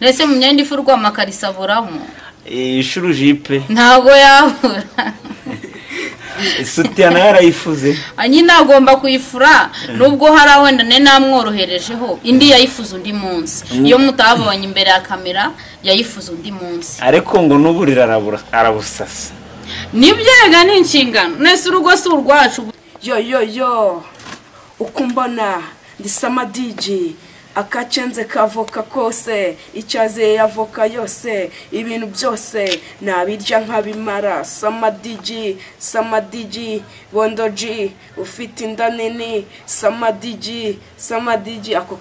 Nese mu myenda ifurwa amakarisa aburamo. Ishurujipe ntabwo yabura. Isutiya nayo arayifuze. Nyine agomba kuyifura nubwo hari wenda ne namworoherejeho indi yayifuza undi munsi. Iyo mutabonye imbere ya kamera yayifuza undi munsi. Ariko ngo n'uburira arabusasa. Nibyega ni inshingano. Nese urugo si urwacu. Yo yo yo ukumbona ndi Samadiji akacenze kavoka kose icyaze yavoka yose ibintu byose nabirya nkabimara. Samadiji Samadiji bondoji ufite inda nini. Samadiji Samadiji ako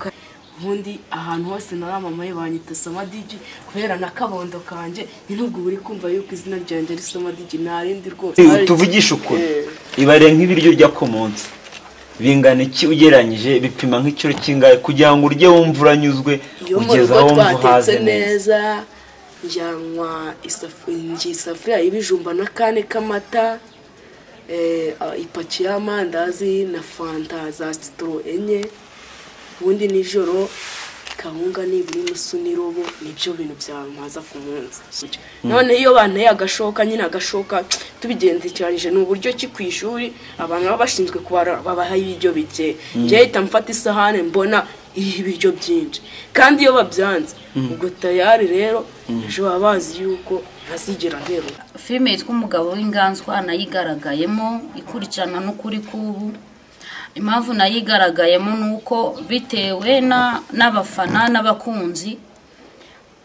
ubundi ahantu hose naramamaye banyita Samadiji kubera na kabondo kanje. Nubwo uri kumva yuko izina ryanjye ari Samadiji narindi rwose. Tuvugisha ukuri ibare nk'ibiryo rya komonsi bingana iki ugereranyije bipima nk'ikiro kingahe kugira ngo urye wumva uranyuzwe ugeze aho wumva uhaze neza? Njyanywa isafuriya y'ibijumba n'akane k'amata, ipaki y'amandazi na fanta za sitoro 4, ubundi nijoro kawunga nibura inusu n'irobo. Nibyo bintu byampaza ku munsi. None iyo banteye agashoka nyine agashoka tubigendekeranyije ni uburyo ki ku ishuri abantu baba bashinzwe kubara babaha ibiryo bike. Njye hita mfata isahane mbona iriho ibiryo byinshi, kandi iyo babyanze ubwo tayari rero ejo baba bazi yuko ntazigera nterura. Filime yitwa Umugabo w'Inganzwa nayigaragayemo ikurikirana n'ukuri k'ubu. Impamvu nayigaragayemo nuko bitewe n'abafana n'abakunzi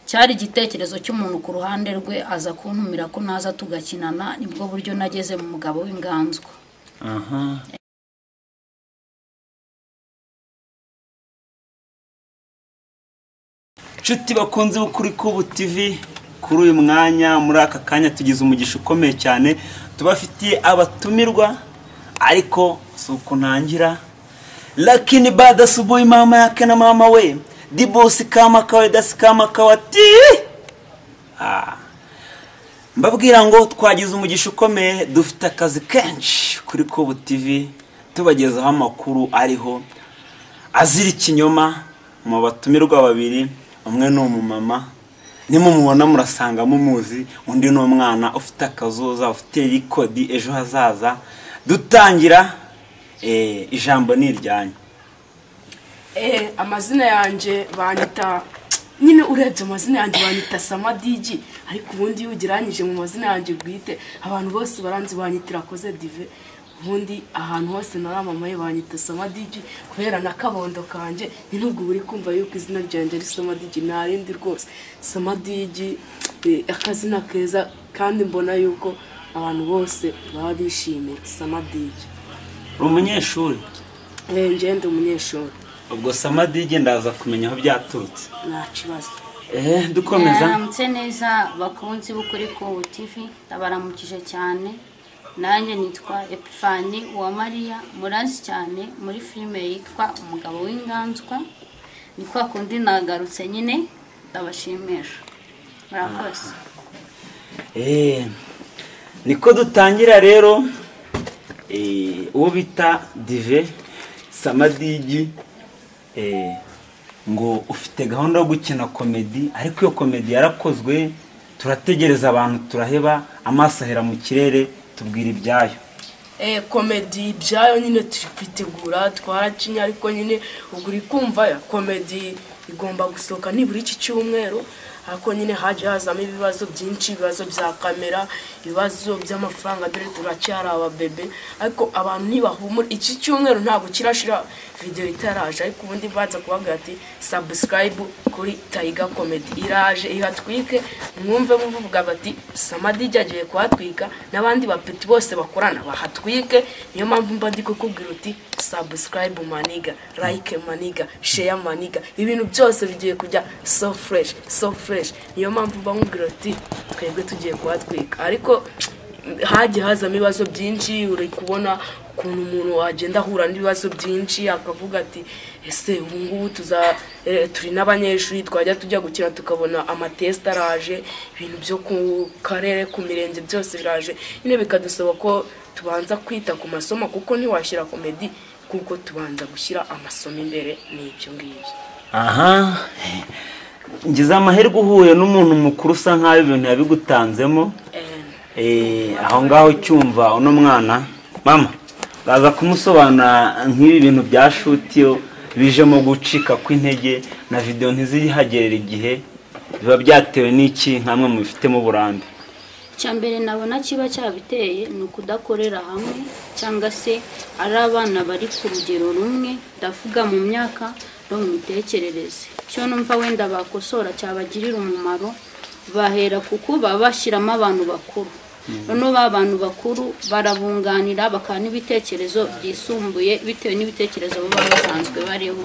cyari igitekerezo cy'umuntu ku ruhande rwe aza kuntumira ko naza tugakinana, nibwo buryo nageze mu Mugabo w'Inganzwa. Aha. Nshuti bakunze kuri Kubu TV, kuri uyu mwanya muri aka kanya tugize umugisha ukomeye cyane tubafitiye abatumirwa, ariko suko ntangira lakini baada subuhi mama yake na mama we dibosi kama kawaida kama kawati. Mbabwira ngo twagize umugisha ukomeye, dufite akazi kenshi kuri Kubu TV tubagezaho amakuru ariho azira ikinyoma. Mu batumirwa babiri, umwe ni umumama nimumubona murasanga mumuzi, undi ni umwana ufite akazoza, ufite rikodi ejo hazaza. Dutangira ijambo ni iryanyu. Amazina yanjye banyita nyine urebye amazina yanjye banyita Samadiji, ariko ubundi iyo ugereranyije mu mazina yanjye bwite abantu bose baranzi banyitira Koze Dive. Ubundi ahantu hose naramamaye banyita Samadiji kubera na kabondo kanje. Nubwo uri kumva yuko izina ryanjye ari Samadiji narindi rwose. Samadiji akazina keza kandi mbona yuko abantu bose baba bishimira Samadiji. Uri umunyeshuri? Njye ndi umunyeshuri. Ubwo Samadiji ndaza kumenya aho byaturutse. Nta kibazo. Dukomeza. Mwaramutse neza bakunzi b'ukuri Kubu TV, ndabaramukije cyane. Nanjye nitwa Epifani Uwamariya, murazi cyane muri filime yitwa Umugabo w'Inganzwa. Ni kwa kundi nagarutse nyine ndabashimisha. Murakoze. Niko dutangira rero. Uwo bita Dive Samadiji ngo ufite gahunda yo gukina komedi, ariko iyo komedi yarakozwe turategereza abantu turaheba, amaso ahera mu kirere, tubwira ibyayo. Komedi ibyayo nyine turi kwitegura twarakinye, ariko nyine ubwo uri kumva ya komedi igomba gusohoka nibura iki cyumweru, ariko nyine haje hazamo ibibazo byinshi, ibibazo bya kamera, ibibazo by'amafaranga, dore turacyari ababebe. Ariko abantu ntibahumura, iki cyumweru ntabwo kirashira video itaraje, ariko ubundi baza kubabwira ati subscribe kuri Tiger Comedy iraje ihatwike, mwumve muvuga bati Samadiji agiye kuhatwika n'abandi bapeti bose bakorana bahatwike. Niyo mpamvu mba ndi kukubwira uti subscribe maniga, like maniga, share maniga, ibintu byose bigiye kujya so fresh so fresh. Niyo mpamvu bamubwira ati twebwe tugiye kuhatwika, ariko hagiye hazamo ibibazo byinshi. Uri kubona ukuntu umuntu agenda ahura n'ibibazo byinshi akavuga ati ese ubu ngubu turi n'abanyeshuri twajya tujya gukina tukabona amatest araje, ibintu byo ku karere ku mirenge byose biraje nyine, bikadusaba ko tubanza kwita ku masomo kuko ntiwashyira komedi kuko tubanza gushyira amasomo imbere. N'ibyo ngibyo. Aha. Ngize amahirwe uhuye n'umuntu mukuru usa nkaho ibintu yabigutanzemo. Aho ngaho cyumva uno mwana mama baza kumusobanura nk'ibi bintu bya shutiyo bijemo gucika kw'intege na video ntizihagerera igihe, biba byatewe n'iki nkamwe mubifitemo uburambe? Icya mbere nabona kiba cyabiteye ni ukudakorera hamwe, cyangwa se ari abana bari ku rugero rumwe, ndavuga mu myaka no mu mitekerereze. Icyo numva wenda bakosora cyabagirira umumaro, bahera kuko baba bashyiramo abantu bakuru, noneho ba bantu bakuru barabunganira bakaha n'ibitekerezo byisumbuye bitewe n'ibitekerezo baba basanzwe bariho.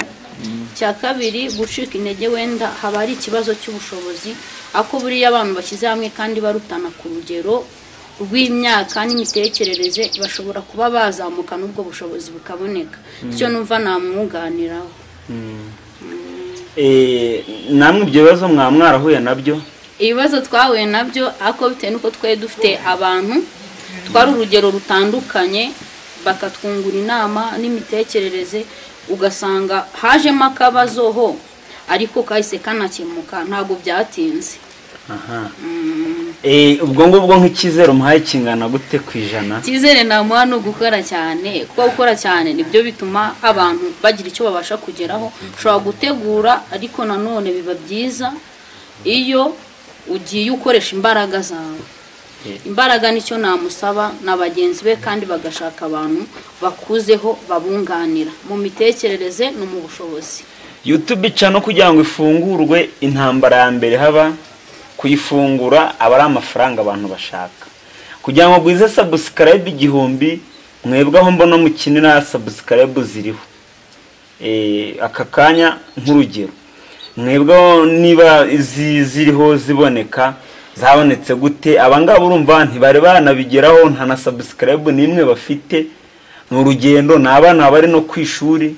Icya kabiri, gucika intege wenda haba ari ikibazo cy'ubushobozi, ako buriya abantu bashyize hamwe kandi barutana ku rugero rw'imyaka n'imitekerereze bashobora kuba bazamuka n'ubwo bushobozi bukaboneka. Icyo numva namwunganiraho. Namwe ibyo bibazo mwarahuye nabyo? Ibibazo twahuye nabyo ariko bitewe n'uko twari dufite abantu twari urugero rutandukanye, bakatwungura inama n'imitekerereze, ugasanga hajemo akabazo ho ariko kahise kanakemuka, ntabwo byatinze. Ubwo ngubwo nk'icyizere umuhaye kingana gute ku ijana? Icyizere namuha ni ugukora cyane, kuko gukora cyane nibyo bituma abantu bagira icyo babasha kugeraho. Ushobora gutegura ariko nanone biba byiza iyo ugiye ukoresha imbaraga zawe. Imbaraga nicyo namusaba na bagenzi be, kandi bagashaka abantu bakuzeho babunganira mu mitekerereze no mu bushobozi. YouTube channel kugira ngo ifungurwe, intambara ya mbere haba kuyifungura aba ari amafaranga abantu bashaka. Kugira ngo gwize subscribe 1000, mwebwe aho mbona mukinira subscribe ziriho. Aka kanya nk'urugero, mwebwe niba ziriho ziboneka zabonetse gute? Abangaba urumva ntibari banabigeraho, nta na subscribe nimwe bafite, ni urugendo, ni abana bari no kwishuri.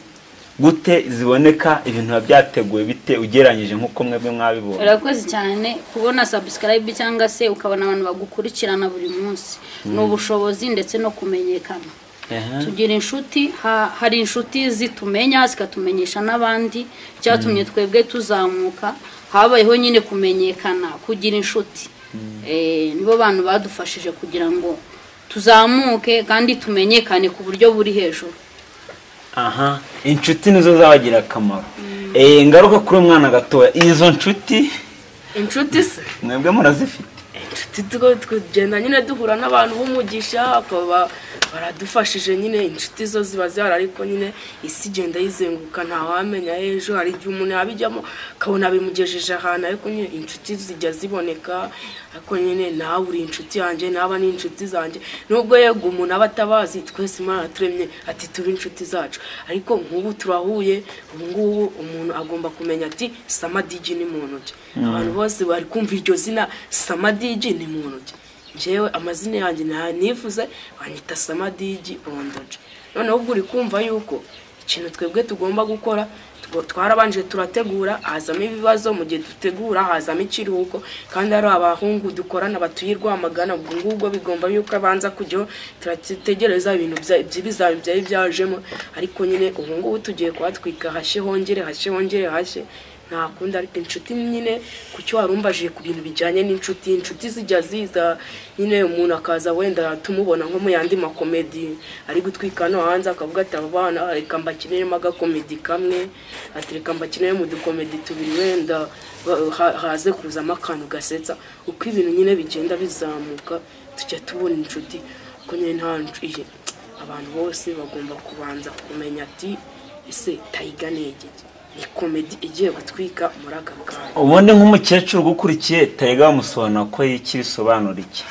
Gute ziboneka? Ibintu byateguwe bite ugereranyije nkuko mwebwe mwabibonye? Urakoze cyane. Kubona subscribe cyangwa se ukabona abantu bagukurikirana buri munsi ni ubushobozi ndetse no kumenyekana. Tugira inshuti, hari inshuti zitumenya zikatumenyesha n'abandi, cyatumye twebwe tuzamuka. Habayeho nyine kumenyekana, kugira inshuti. Nibo bantu badufashije kugira ngo tuzamuke kandi tumenyekane ku buryo buri hejuru. Aha, inshuti nizo zabagira akamaro. Ngaruka kuri umwana gatoya, izo nshuti inshuti se mwebwe murazifite? Inshuti tugenda nyine duhura n'abantu b'umugisha, akaba baradufashije nyine. Inshuti zo ziba zihari ariko nyine isi igenda yizenguka, ntawamenya ejo. Hari igihe umuntu yabijyamo akabona bimugejeje ahantu, ariko nyine inshuti zijya ziboneka. Ariko nyine nawe uri inshuti yanjye, naba ni inshuti zanjye, nubwo yego umuntu aba atabazi, twese Imana turemye ati tube inshuti zacu. Ariko nk'ubu turahuye, ubu ngubu umuntu agomba kumenya ati Samadiji ni muntu ki. Abantu bose bari kumva iryo zina Samadiji ni muntu ki. Njyewe amazina yanjye nifuze banyita Samadiji Ondoje. Noneho ubwo uri kumva yuko ikintu twebwe tugomba gukora, twarabanje turategura, hazamo ibibazo mu gihe dutegura, hazamo ikiruhuko, kandi ari abahungu dukorana batuye Rwamagana, ubwo ngubwo bigomba yuko abanza kujyo, turategereza ibintu by'ibizami byari byajemo. Ariko nyine ubu ngubu tugiye kuhatwika, hashye hongere, hashye hongere, hashye, nta kundi. Ariko inshuti nyine kucyo warumbaje ku bintu bijyanye n'inshuti, inshuti zijya ziza nyine, umuntu akaza wenda tumubona nko mu yandi makomedi ari gutwika no hanze, akavuga ati aba bana reka mbakiniremo agakomedi kamwe, ati reka mbakinire mu dukomedi tubiri, wenda haze kuzamo akantu gasetsa. Uko ibintu nyine bigenda bizamuka tujya tubona inshuti. Ko nyine nta abantu bose bagomba kubanza kumenya ati ese Tayiga ni igiki, ni komedi igiye gutwika muri aka kanya. Ubundi nk'umukecuru gukurikiye Tayiga bamusobanura ko iki bisobanura iki?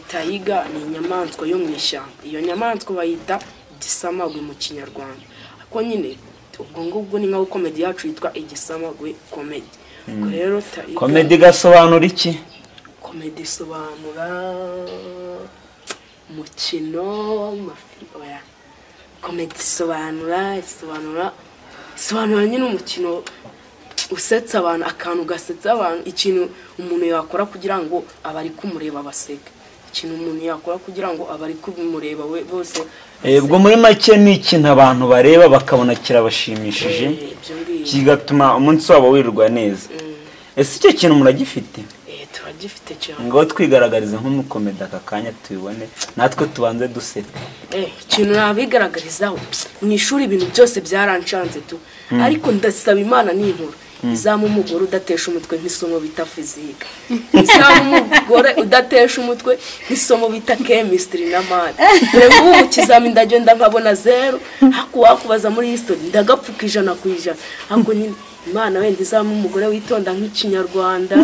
Tayiga ni inyamaswa yo mu ishyamba. Iyo nyamaswa bayita igisamagwe mu Kinyarwanda. Ariko nyine ubwo ngubwo ni nkaho komedi yacu yitwa igisamagwe komedi. Ubwo rero Tayiga komedi gasobanura iki? Komedi isobanura umukino, oya. Komedi isobanura nyine umukino usetsa abantu, akantu gasetsa abantu, ikintu umuntu yakora kugira ngo abari kumureba baseke, ikintu umuntu yakora kugira ngo abari kumureba we bose. Ubwo muri make ni ikintu abantu bareba bakabona kirabashimishije, kigatuma umunsi wabo wirirwa neza. Ese icyo kintu muragifite? Turagifite cyane. Ngo twigaragarize nk'umukomedi aka kanya tubibone, natwe tubanze duseka. Ikintu nabigaragarizaho mu ishuri ibintu byose byaranshanze tu, ariko ndasaba Imana nibura izaba umugore udatesha umutwe nk'isomo bita fizike, izaba umugore udatesha umutwe nk'isomo bita chemistry na math. Dore nk'ubu mu kizami ndagenda nkabona 0, hakubaza muri history ndagapfuka 100%. Ariko nyine Imana wenda izaba umugore witonda nk'ikinyarwanda,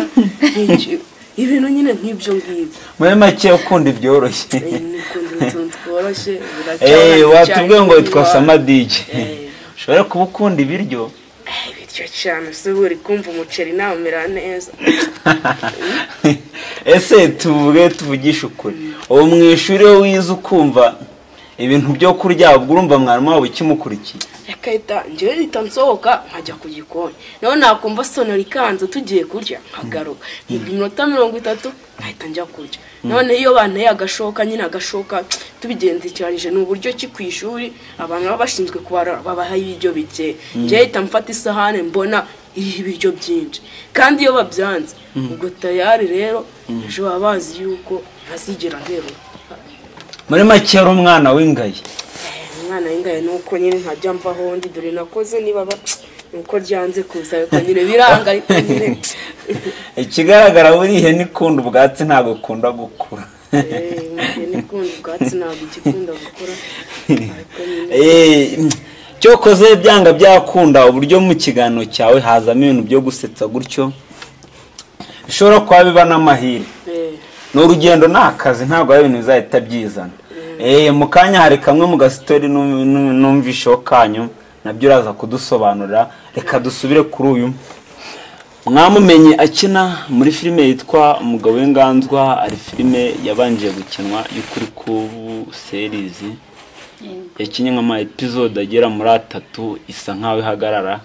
ibintu nyine nk'ibyo ngibyo. Muri make ukunda ibyoroshye. Nikunda utuntu tworoshye. Watubwiye ngo witwa Samadije. Ushobora kuba ukunda ibiryo? Ibiryo cyane, se uri kumva umuceri nawumera neza. Ese tuvuge tuvugishe ukuri, ubu mu ishuri iyo wize ukumva ibintu byo kurya, ubwo urumva mwarimu wawe ikimukurikiye? Reka njyewe mpita nsohoka nkajya ku gikoni, naho nakumva sonora ikanze tugiye kurya nkagaruka, nkiga iminota 30 nkahita njya kurya. None iyo banteye agashoka nyine agashoka tubigendekeranyije ni uburyo ki ku ishuri abantu baba bashinzwe kubara babaha ibiryo bike, njyewe mpita mfata isahane mbona iriho ibiryo byinshi, kandi iyo babyanze ubwo tayari rero ejo baba bazi yuko ntazigera nterura. Muri make yari umwana w'ingayi. Umwana w'ingayi ni uko nyine ntajya mvaho ndi, dore nakoze niba nuko ryanze kuza ariko nyine biranga, ariko nyine ikigaragara buri ihene ikunda ubwatsi ntabwo ikunda gukura. Ihene ikunda ubwatsi ntabwo igikunda gukura, ariko nyine cyokoze byanga byakunda uburyo mu kiganiro cyawe hazamo ibintu byo gusetsa gutyo, bishobora kuba biba n'amahire. Ni urugendo ni akazi, ntabwo ari ibintu bizahita byizana. Mu kanya hari kamwe mu gasitori numvisheho kanyu, nabyo uraza kudusobanurira. Reka dusubire kuri uyu mwamumenye akina muri filime yitwa Umugabo w'Inganzwa, ari filime yabanje gukinwa y'ukuri kubu series, yakinye nk'ama episode agera muri 3, isa nkaho ihagarara.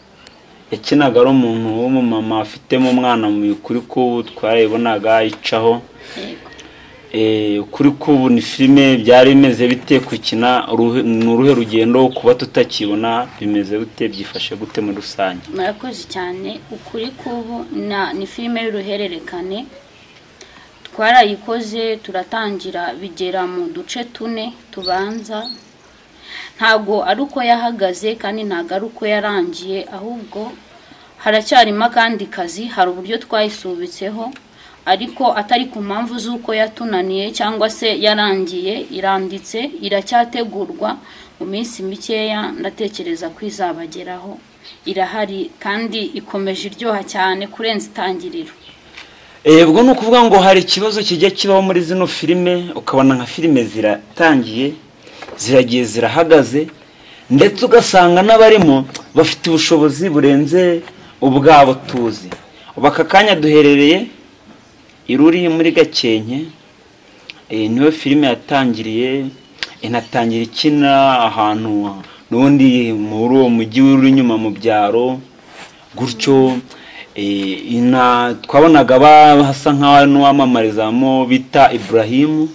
Yakinaga ari umuntu w'umumama afitemo umwana mu kuri kubu twarayibonaga icaho. Kuri kubu ni filime byari bimeze bite gukina, ni uruhe rugendo kuba tutakibona, bimeze bite, byifashe gute muri rusange? Murakoze cyane. Ukuri kubu ni filime y'uruhererekane, twarayikoze turatangira bigera mu duce 4 tubanza. Ntago ari uko yahagaze kandi ntago ari uko yarangiye, ahubwo haracyarimo akandi kazi, hari uburyo twayisubitseho ariko atari ku mpamvu z'uko yatunaniye cyangwa se yarangiye, iranditse iracyategurwa, mu minsi mikeya ndatekereza ko izabageraho. Irahari kandi ikomeje iryoha cyane kurenza itangiriro. Ubwo ni ukuvuga ngo hari ikibazo kijya kibaho muri zino filime, ukabona nka filime ziratangiye ziragiye zirahagaze, ndetse ugasanga n'abarimo bafite ubushobozi burenze ubwabo tuzi. Ubu aka kanya duherereye Iruri muri Gakenke, niyo filime yatangiriye, inatangira ikina ahantu n'ubundi muri uwo mujyi uri inyuma mu byaro gutyo. Twabonaga hasa nkaho n'uwamamarizamo bita Ibrahimu,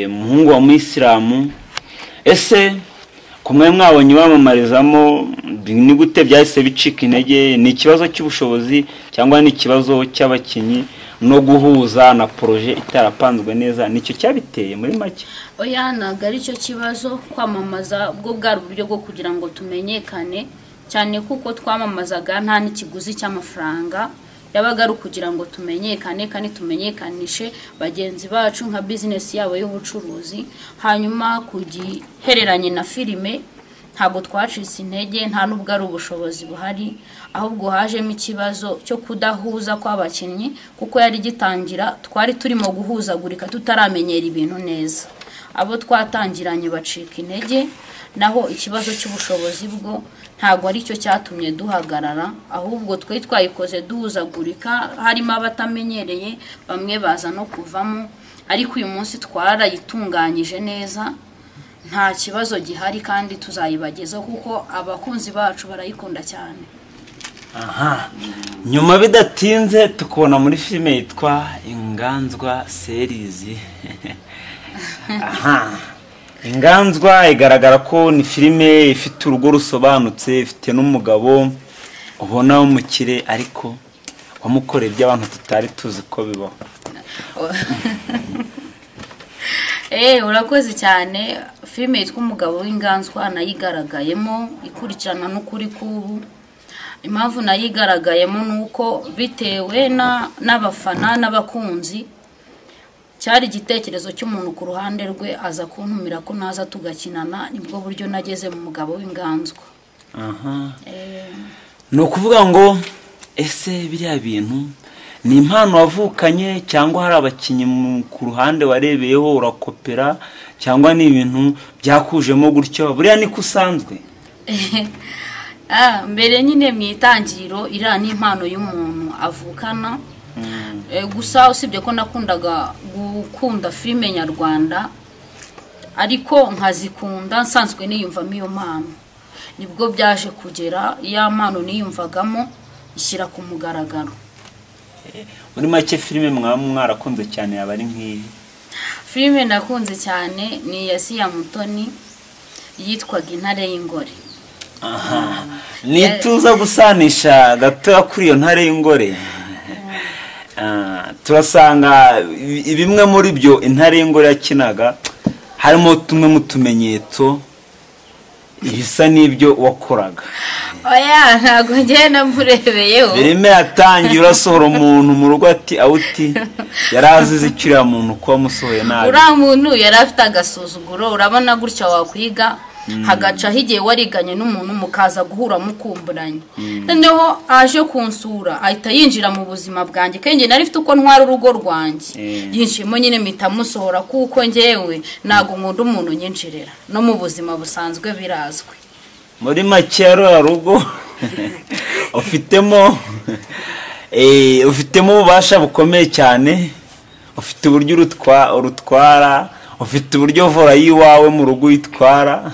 umuhungu wa Muyisilamu. Ese kumwe mwabonye wamamarizamo, ni gute byahise bicika intege? Ni ikibazo cy'ubushobozi cyangwa ni ikibazo cy'abakinnyi no guhuza na projet itarapanzwe neza, nicyo cyabiteye muri make? Oya, ntabwo ari cyo kibazo. Kwamamaza bwo bwari uburyo bwo kugira ngo tumenyekane cyane, kuko twamamazaga nta n'ikiguzi cy'amafaranga, yabaga ari ukugira ngo tumenyekane kandi tumenyekanishe bagenzi bacu nka business yabo y'ubucuruzi. Hanyuma kugihereranye na filime ntabwo twacitse intege, nta nubwo ari ubushobozi buhari, ahubwo hajemo ikibazo cyo kudahuza kw'abakinnyi, kuko yari gitangira twari turimo guhuzagurika tutaramenyera ibintu neza, abo twatangiranye bacika intege. Naho ikibazo cy'ubushobozi bwo ntabwo ari cyo cyatumye duhagarara, ahubwo twe twayikoze duhuzagurika, harimo abatamenyereye bamwe baza no kuvamo, ariko uyu munsi twarayitunganyije neza, nta kibazo gihari kandi tuzayibagezaho kuko abakunzi bacu barayikunda cyane. Aha, nyuma bidatinze tukubona muri filime yitwa Inganzwa series. Aha, Inganzwa igaragara ko ni filime ifite urugo rusobanutse, ifite n'umugabo ubona w'umukire, ariko Wamukoreye iby'abantu tutari tuzi ko bibaho. Urakoze cyane. Filime yitwa Umugabo w'Inganzwa nayigaragayemo ikurikirana n'ukuri k'ubu. Impamvu nayigaragayemo ni uko bitewe n'abafana n'abakunzi, cyari igitekerezo cy'umuntu ku ruhande rwe aza kuntumira ko naza tugakinana, nibwo buryo nageze mu Mugabo w'Inganzwa. Ni ukuvuga ngo ese biriya bintu ni impano wavukanye, cyangwa hari abakinnyi ku ruhande warebeyeho urakopera, cyangwa ni ibintu byakujemo gutyo? Buriya niko usanzwe? Mbere nyine mu itangiriro iriya ni impano y'umuntu avukana. Gusa usibye ko nakundaga gukunda filime nyarwanda, ariko nkazikunda nsanzwe niyumvamo iyo mpano, nibwo byaje kugera ya mpano niyumvagamo ishyira ku mugaragaro. Muri make filime mwaba mwarakunze cyane yaba ari nk'iyi? Filime nakunze cyane ni iya Siya Mutoni yitwaga Intare y'Ingore. Nituza gusanisha gatoya kuri iyo Ntare y'Ingore, turasanga bimwe muri byo Intare y'Ingore yakinaga harimo tumwe mu tumenyetso ibisa n'ibyo wakoraga. Oya, ntabwo njye namurebeyeho. Birime yatangiye urasohora umuntu mu rugo ati awuti, yari azize icyo uriya muntu kuba amusohoye nabi. Uriya muntu yari afite agasuzuguro, urabona gutya wakwiga hagacaho igihe wariganye n'umuntu mukaza guhura mukumburanye. Noneho aje kunsura ahita yinjira mu buzima bwanjye, kandi nari mfite uko ntwara urugo rwanjye. Yinjiyemo nyine mpita musohora, kuko njyewe ntabwo nkunda umuntu unyinjirira, no mu buzima busanzwe birazwi. Muri make ya rugo ufitemo ububasha bukomeye cyane, ufite uburyo urutwara, ufite uburyo vora yiwawe mu rugo uyitwara.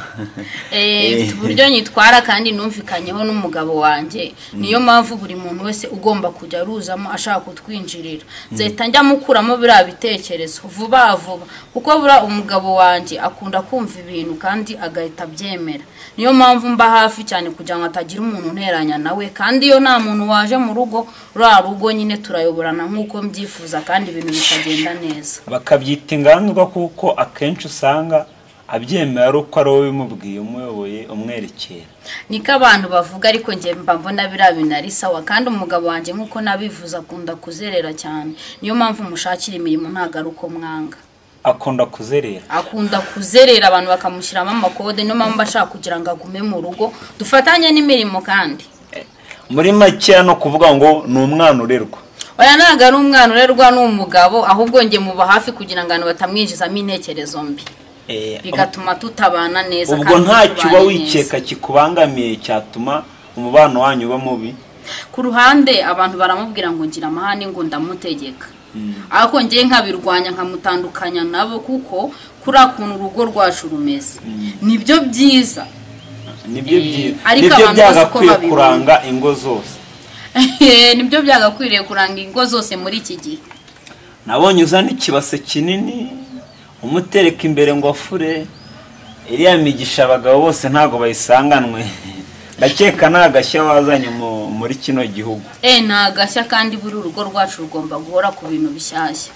Mfite uburyo nyitwara kandi numvikanyeho n'umugabo wanjye, niyo mpamvu buri muntu wese ugomba kujya aruzamo ashaka kutwinjirira nzahita njya mukuramo biriya bitekerezo vuba vuba, kuko buriya umugabo wanjye akunda kumva ibintu kandi agahita abyemera. Niyo mpamvu mba hafi cyane kugira ngo atagira umuntu unteranya nawe, kandi iyo nta muntu waje mu rugo, ruriya rugo nyine turayoborana nk'uko mbyifuza kandi ibintu bikagenda neza. Bakabyita inganzwa kuko akenshi usanga abyemera ari uko ari wowe ubimubwiye, umuyoboye, umwerekera. Niko abantu bavuga, ariko njye mba mbona biriya bintu ari sawa. Kandi umugabo wanjye nk'uko nabivuze akunda kuzerera cyane, niyo mpamvu mushakira imirimo, ntabwo ari uko mwanga. Akunda kuzerera, akunda kuzerera abantu bakamushyiramo amakode, niyo mpamvu ashaka kugira ngo agume mu rugo dufatanye n'imirimo. Kandi muri make no kuvuga ngo ni umwana urerwa. Oya, ntabwo ari umwana urerwa, ni umugabo, ahubwo njye muba hafi kugira ngo abantu batamwinjizamo intekerezo mbi, bigatuma tutabana neza. Ubwo ntacyo uba wikeka kikubangamiye cyatuma umubano wanyu uba mubi? Ku ruhande abantu baramubwira ngo ngira amahane, ngo ndamutegeka, ariko njye nkabirwanya nkamutandukanya nabo, kuko kuriya kuntu urugo rwacu rumeze nibyo byiza, nibyo byiza, nibyo byagakwiye kuranga ingo zose. Nibyo byagakwiriye kuranga ingo zose muri iki gihe. Nabonye uzana ikibase kinini umutereka imbere ngo afure, iriya migisha abagabo bose ntabwo bayisanganwe. Ndakeka nta gashya wazanye muri kino gihugu. Nta gashya, kandi buri urugo rwacu rugomba guhora ku bintu bishyashya.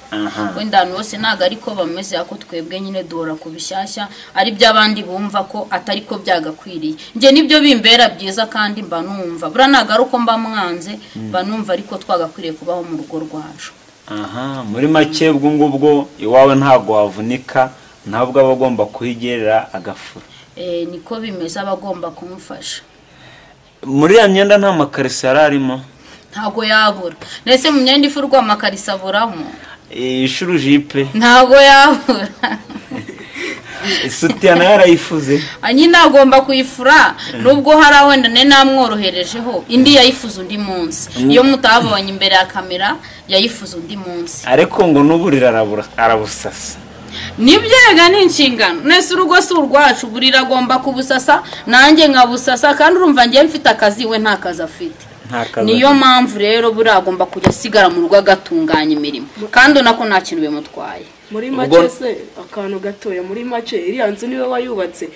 Wenda abantu bose ntabwo ariko bameze, ariko twebwe nyine duhora ku bishyashya, ari byo abandi bumva ko atari ko byagakwiriye. Njye nibyo bimbera byiza kandi mba numva buriya ntabwo ari uko mba mwanze, mba numva ariko twagakwiriye kubaho mu rugo rwacu. Muri make ubwo ngubwo iwawe ntabwo wavunika, ntabwo aba agomba kuhigerera agafura. Niko bimeze, aba agomba kumufasha. Muri ya myenda nta makariso yari arimo? Ntabwo yabura. Ndetse mu myenda ifurwa amakariso aburamo. Ishuru jipe ntabwo yabura. Isutiya nayo yarayifuze. Nyine agomba kuyifura, nubwo hari wenda ne namworoherejeho, indi yayifuze undi munsi. Iyo mutabonye imbere ya kamera yayifuze undi munsi. Ariko ngo n'uburira arabusasa. Nibyo ni inshingano. Nese urugo si urwacu, burira agomba kubusasa, nanjye nkabusasa, kandi urumva njye mfite akazi we nta kazi afite. Niyo mpamvu rero buriya agomba kujya asigara mu rugo agatunganya imirimo, kandi unako nta kintu bimutwaye. Muri make se akantu gatoya, muri make iriya nzu niwe wayubatse,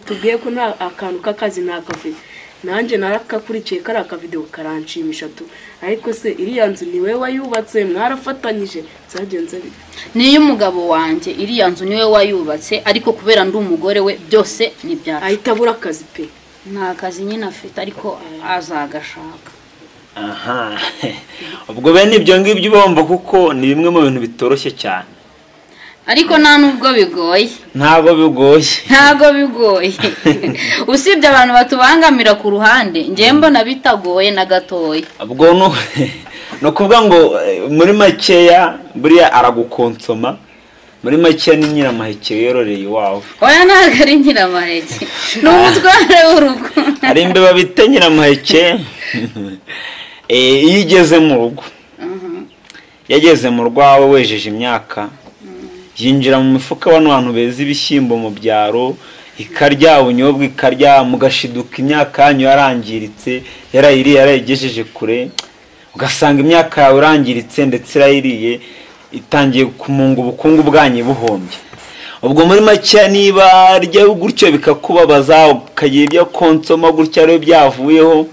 tubwiye ko nta akantu k'akazi ntakafite. Nanjye narakakurikiye kariya kavidewo karanshimisha tu. Ariko se iriya nzu ni wowe wayubatse, mwarafatanyije, byagenze bite? Niyo umugabo wanjye iriya nzu niwe wayubatse, ariko kubera ndi umugore we byose ni ibyacu. Ahita abura akazi pe. Nta kazi nyine afite, ariko azagashaka. Aha, ubwo bene ibyo ngibyo ubomba, kuko ni bimwe mu bintu bitoroshye cyane. Ariko nta nubwo bigoye. Ntabwo bigoye. Ntabwo bigoye. Usibye abantu batubangamira ku ruhande, njye mbona bitagoye na gatoya. Ubwo ni ukuvuga ngo muri makeya buriya aragukonsoma, muri makeya ni nyiramaheke yororeye iwawe. Oya, ntabwo ari nyiramaheke, ni umutware w'urugo. Hari imbeba bita nyiramaheke. Iyo igeze mu rugo, yageze mu rwawe wejeje imyaka, yinjira mu mifuka bano bantu beza ibishyimbo mu byaro, ikarya ubunyobwa, ikarya, mugashiduka imyaka yanyu yarangiritse, yarayiriye, yarayigejeje kure, ugasanga imyaka yawe irangiritse ndetse irayiriye, itangiye kumunga ubukungu bwanyu buhombye. Ubwo muri make niba arya gutyo bikakubabaza, ukagira ibyo konsoma gutya ariyo byavuyeho,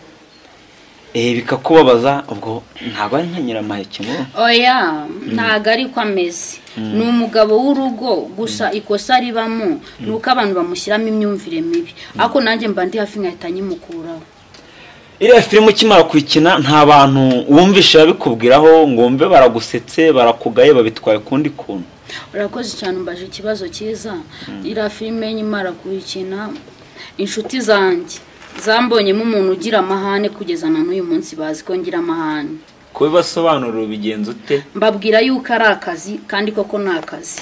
bikakubabaza, ubwo ntabwo ari nka nyiramaheke ngo. Oya, ntabwo ari ko ameze. Ni umugabo w'urugo, gusa ikosa ribamo ni uko abantu bamushyiramo imyumvire mibi, ariko nanjye mba ndi hafi nkahita nyimukuraho. Iriya filime ukimara kuyikina nta bantu wumvishe babikubwiraho ngo wumve baragusetse, barakugaye, babitwaye ukundi kuntu? Urakoze cyane, umbaje ikibazo cyiza. Iriya filime nkimara kuyikina, inshuti zanjye zambonyemo umuntu ugira amahane, kugeza na n'uyu munsi bazi ko ngira amahane. Kubibasobanurira ubigenza ute? Mbabwira yuko ari akazi, kandi koko ni akazi.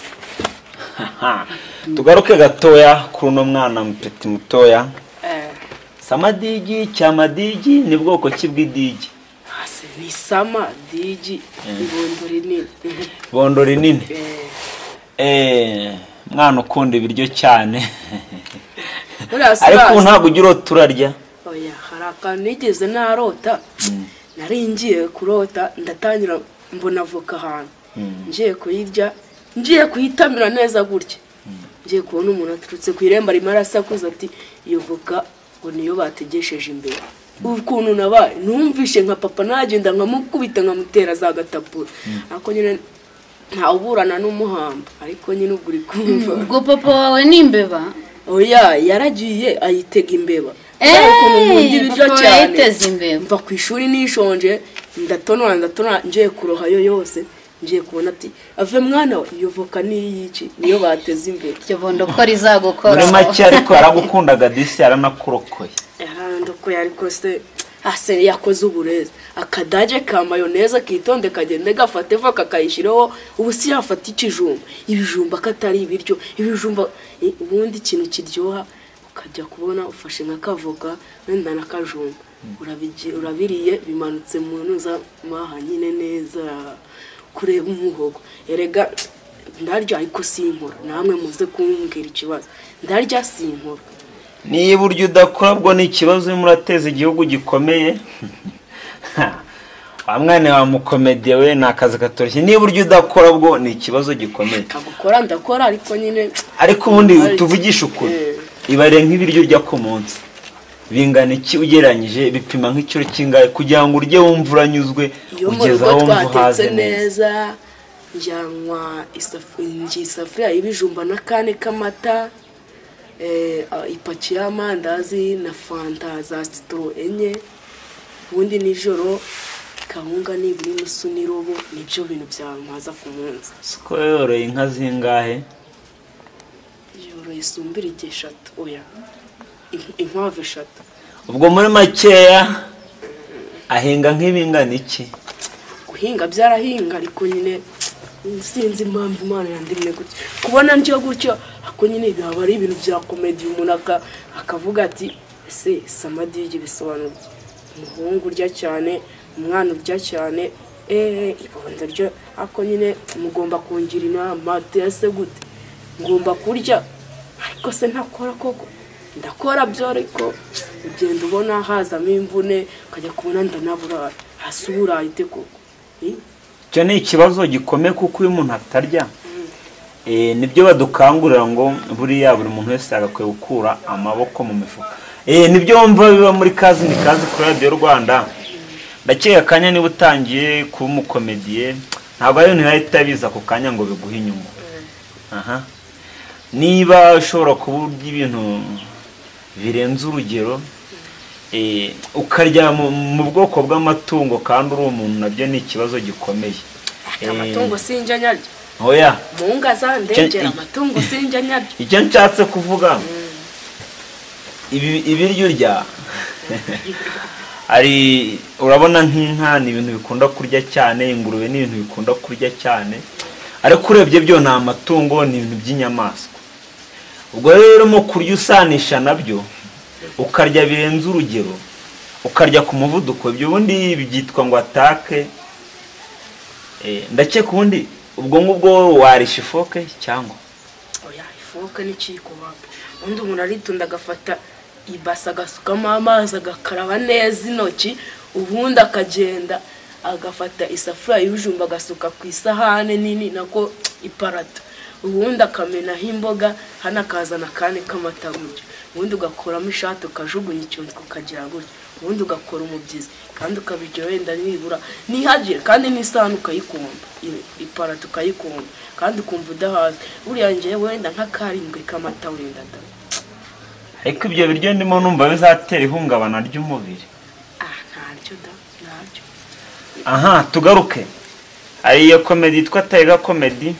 Tugaruke gatoya kuri uno mwana mupeti mutoya. Samadigi cyamadigi ni bwoko ki bw'idigi? Ase ni samadigi, ibondo rinini. Ibondo rinini. Mwana ukunda ibiryo cyane. Ariko ntabwo ugira turarya. Oya, hari akantu nigeze narota. Nari ngiye kurota, ndatangira mbona avoka ahantu. Ngiye kuyirya, ngiye kuyitamira neza gutya. Ngiye kubona umuntu aturutse ku irembo arimo arasakuza ati iyo voka ngo niyo bategesheje imbere. Ukuntu nabaye numvishe nka papa nagenda nkamukubita nkamutera za gatapura. Ariko nyine ntawuburana n'umuhamba, ariko nyine ubwo uri kumva. Ubwo papa wawe ni imbeba? Oya, yaragiye ayitega imbeba. Ukuntu nkunda ibiryo cyane. Mva ku ishuri nishonje, ndatonora ngiye kurohayo yose, ngiye kubona ati ave mwana we, iyo voka ni iyiki, niyo bateze imbere. Iryo bondo ko rizagukora. Muri make ariko yaragukundaga disi, yaranakurokoye. Yarandokoye, ariko se ase yakoze uburezi. Akadage ka mayoneze kitonde kagende gafate voka kayishireho, ubu si yafata ikijumba. Ibijumba katari ibiryo, ibijumba ubundi ikintu kiryoha ukajya kubona ufashe nka kavoka wenda na kajumba, urabiriye bimanutse mu ntuza maha nyine neza kureba umuhogo. Erega ndarya ariko sinkora, namwe muze kumbwira ikibazo. Ndarya sinkora. Niba urya udakora bwo ni ikibazo, urimo urateza igihugu gikomeye. Wa mwana wa mukomediye we, ni akazi katoroshye. Niba urya udakora bwo ni ikibazo gikomeye. Gukora ndakora, ariko nyine. Ariko ubundi tuvugishe ukuri, ibare nk'ibiryo urya ku munsi bingana iki ugereranyije, bipima nk'ikiro kingahe kugira ngo urye wumve uranyuzwe, ugeze aho wumva uhaze neza? Njyanwa isafuriya y'ibijumba n'akane k'amata, ipaki y'amandazi na fanta za sitoro 4, ubundi nijoro kawunga nibura inusu n'irobo, nibyo bintu byampaza ku munsi. Siko yoroye inka zingahe? Yoroye isumbirigi 3, oya inkwavu 3. Ubwo muri makeya ahinga nk'ibingana iki? Guhinga byarahinga, ariko nyine sinzi impamvu Imana yandimye gutyo. Kubona ndyo gutyo, ariko nyine byaba ari ibintu bya komedi, umuntu akavuga ati ese samadigi bisobanura umuhungu urya cyane, umwana urya cyane, ibondo ryo. Ariko nyine mugomba kungira inama, ese gute ngomba kurya ariko se ntakora koko? Ndakora byo, ariko ugenda ubona hazamo imvune, ukajya kubona ndanaburara hasi uburaye ite koko? Icyo ni ikibazo gikomeye, kuko iyo umuntu atarya, nibyo badukangurira ngo buriya buri muntu wese agakwiye gukura amaboko mu mifuka. Nibyo wumva biba muri kazi ni kazi kuri Radiyo Rwanda. Ndakeka akanya niba utangiye kuba umukomediye ntabwo ari ibintu bihita biza ako kanya ngo biguhe inyungu. Aha, niba ushobora kuba urya ibintu birenze urugero, ukarya mu bwoko bw'amatungo kandi uri umuntu, nabyo ni ikibazo gikomeye. Amatungo sinjya nyarya. Oya, mu nga zandengera, amatungo sinjya nyarya. Icyo nshatse kuvuga, ibiryo urya ari, urabona nk'inka ni ibintu bikunda kurya cyane, ingurube ni ibintu bikunda kurya cyane, ariko urebye byo ni amatungo, ni ibintu by'inyamaswa. Ubwo rero mu kurya usanisha nabyo, ukarya birenze urugero, ukarya ku muvuduko, ibyo ubundi byitwa ngo attaque. Ndakeka ubundi ubwo ngubwo warisha ifoke cyangwa? Oya, ifoke n'ikiyiko wapi. Ubundi umuntu aritonda agafata ibase agasukamo amazi, agakaraba neza intoki, ubundi akagenda agafata isafuriya y'ibijumba agasuka ku isahane nini, nako iparato, ubundi akamenaho imboga, hano akazana akandi k'amata gutya, ubundi ugakuramo ishati ukajugunya icyunzwe ukagira gutya, ubundi ugakora umubyizi kandi ukabirya wenda nibura ntihagire, kandi n'isahani ukayikumva, iparato ukayikumva, kandi ukumva udahaze. Buriya ngewe wenda nk'akarindwi k'amata wenda da. Ariko ibyo biryo ndimo numva bizatera ihungabana ry'umubiri. Ntabyo da, ntabyo. Aha, tugaruke. Hari iyo komedi yitwa Tiger Comedy,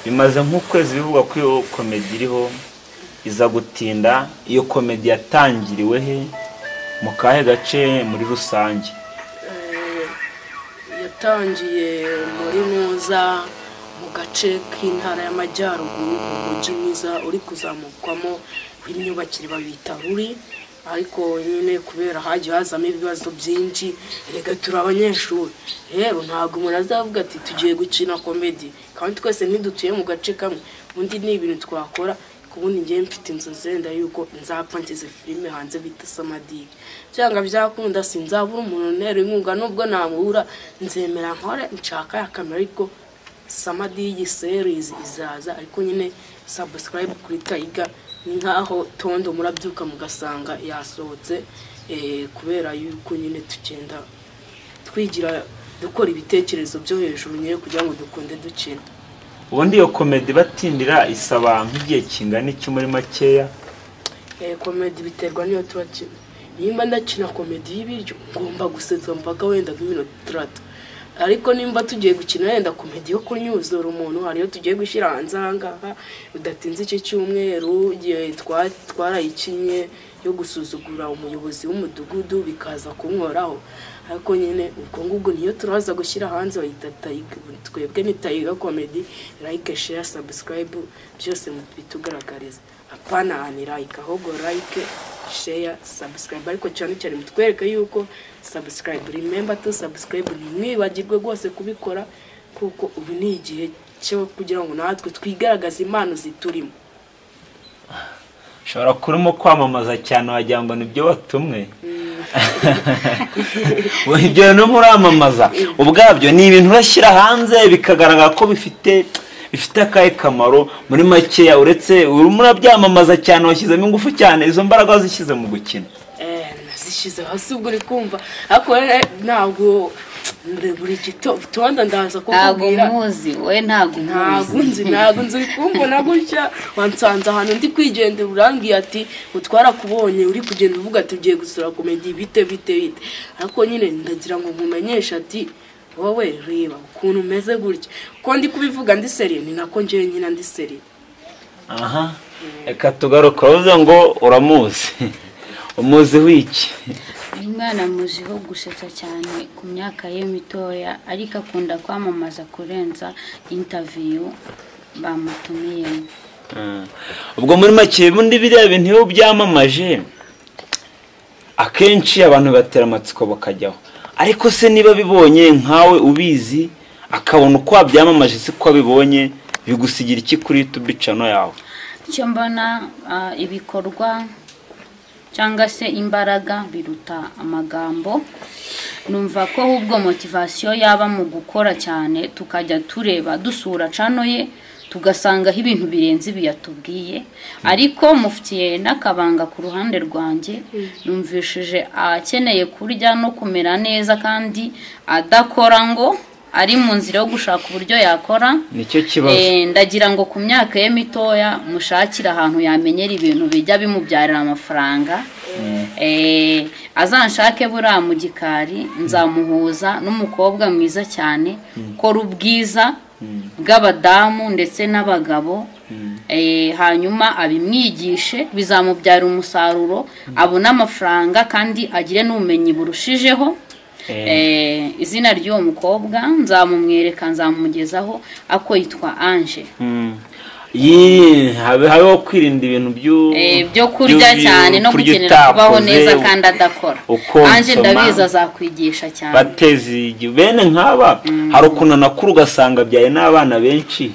bimaze nk'ukwezi bivugwa ko iyo komedi iriho, iza gutinda. Iyo komedi yatangiriwe he, mu kahe gace muri rusange? Yatangiye muri Ntuza, mu gace k'intara y'Amajyaruguru, mu mujyi mwiza uri kuzamukwamo w'imyubakire bawita Ruri. Ariko nyine kubera hagiye hazamo ibibazo byinshi, reka turi abanyeshuri rero, ntabwo umuntu azavuga ati tugiye gukina komedi kandi twese ntidutuye mu gace kamwe. Ubundi ni ibintu twakora. Ubundi ngewe mfite inzozi wenda yuko nzapfa nshyize filime hanze bita Samadike. Byanga byakunda sinzabura umuntu untera inkunga, nubwo namubura nzemera nkore nshaka ya kamera, ariko Samadigi series izaza. Ariko nyine subscribe kuri Tiger ni nkaho tondo murabyuka mugasanga yasohotse, kubera yuko nyine tugenda twigira dukora ibitekerezo byo hejuru nyine kugira ngo dukunde dukina. Ubundi iyo komedi batindira isaba nk'igihe kingana iki muri makeya? Komedi biterwa n'iyo turakina. Nimba ndakina komedi y'ibiryo ngomba gusetsa mpaka wenda nk'iminota 3, ariko nimba tugiye gukina wenda komedi yo kunyuzura umuntu, hariyo tugiye gushyira hanze aha ngaha bidatinze iki cyumweru, igihe twarayikinye yo gusuzugura umuyobozi w'umudugudu bikaza kunkoraho, ariko nyine ubwo ngubwo niyo turaza gushyira hanze bayita Tiger. Twebwe ni Tiger Comedy. Like, share, subscribe byose bitugaragariza, apana ani like, ahubwo like, share, subscribe, ariko cyane cyane mutwereke yuko subscribe, remember to subscribe, ntimwibagirwe rwose kubikora, kuko ubu ni igihe cyo kugira ngo natwe twigaragaze impano ziturimo. Ushobora kurimo kwamamaza cyane wagira ngo nibyo watumwe. Ibyo no muramamaza ubwabyo ni ibintu urashyira hanze bikagaragara ko bifite akahe kamaro muri makeya, uretse urimo urabyamamaza cyane washyizemo ingufu cyane, izo mbaraga wazishyize mu gukina. Nazishyize hasi ubwo uri kumva, ariko ntabwo buri gitondo ndaza kukubwira. Ntabwo muzi we, ntabwo muzi, ntabwo nzi, uri kumbona gutya wansanze ahantu ndi kwigendera, urambwiye ati utwarakubonye uri kugenda uvuga ati ugiye gusura komedi bite bite bite, ariko nyine ndagira ngo nkumenyeshe ati wowe reba ukuntu umeze gutya, ko ndi kubivuga ndi seriye, ni nako njyewe nyine ndi seriye. Aha, reka tugaruke, uvuze ngo uramuzi, umuzi w'iki? Uyu mwana muziho gusetsa cyane ku myaka ye mitoya, ariko akunda kwamamaza kurenza interview bamutumiyemo. Ubwo muri make ubundi biriya bintu iyo byamamaje akenshi abantu batera amatsiko bakajyaho, ariko se niba bibonye nkawe ubizi akabona uko wabyamamaje si ko abibonye, bigusigira iki kuri YouTube channel yawe? Icyo mbona, ibikorwa cyangwa se imbaraga biruta amagambo. Numva ko ahubwo motivation yaba mu gukora cyane, tukajya tureba dusura channel ye, Tugasangaho ibintu birenze ibi yatubwiye. Ariko mufitiye n'akabanga ku ruhande rwanjye, numvishije akeneye kurya no kumera neza kandi adakora, ngo ari mu nzira yo gushaka uburyo yakora. Nicyo kibazo. Ndagira ngo ku myaka ye mitoya mushakire ahantu yamenyera ibintu bijya bimubyarira amafaranga. Azanshake buriya mu gikari, nzamuhuza n'umukobwa mwiza cyane ukora ubwiza bw'abadamu ndetse n'abagabo. Hanyuma abimwigishe, bizamubyara umusaruro, abone amafaranga kandi agire n'ubumenyi burushijeho. Izina ry'uwo mukobwa nzamumwereka, nzamugezaho, ako yitwa Ange. Habeho kwirinda ibintu byo kurya cyane no gukenera kubaho neza kandi adakora. Ange ndabizi azakwigisha cyane. Batezi bene nk'aba hari ukuntu anakura ugasanga abyaye n'abana benshi,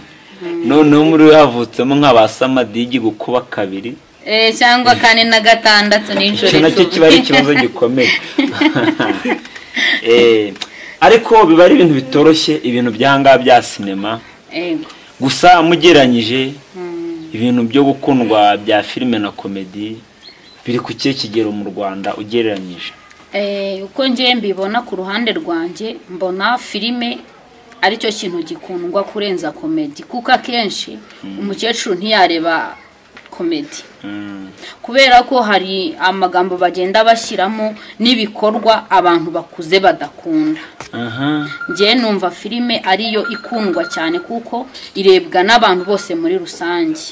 noneho muri we havutsemo nk'abasamadigi gukuba kabiri cyangwa 4 na 6 n'inshuro icyo nacyo kiba ari ikibazo gikomeye. Ariko biba ari ibintu bitoroshye, ibintu byanga bya sinema. Gusa mugereranyije ibintu byo gukundwa bya filime na komedi biri ku kihe kigero mu Rwanda ugereranyije? Uko ngiye mbibona ku ruhande rwanjye, mbona filime aricyo kintu gikundwa kurenza komedi, kuko akenshi umukecuru ntiyareba komedi kubera ko hari amagambo bagenda bashyiramo n'ibikorwa abantu bakuze badakunda. Njye numva filime ariyo ikundwa cyane kuko irebwa n'abantu bose muri rusange.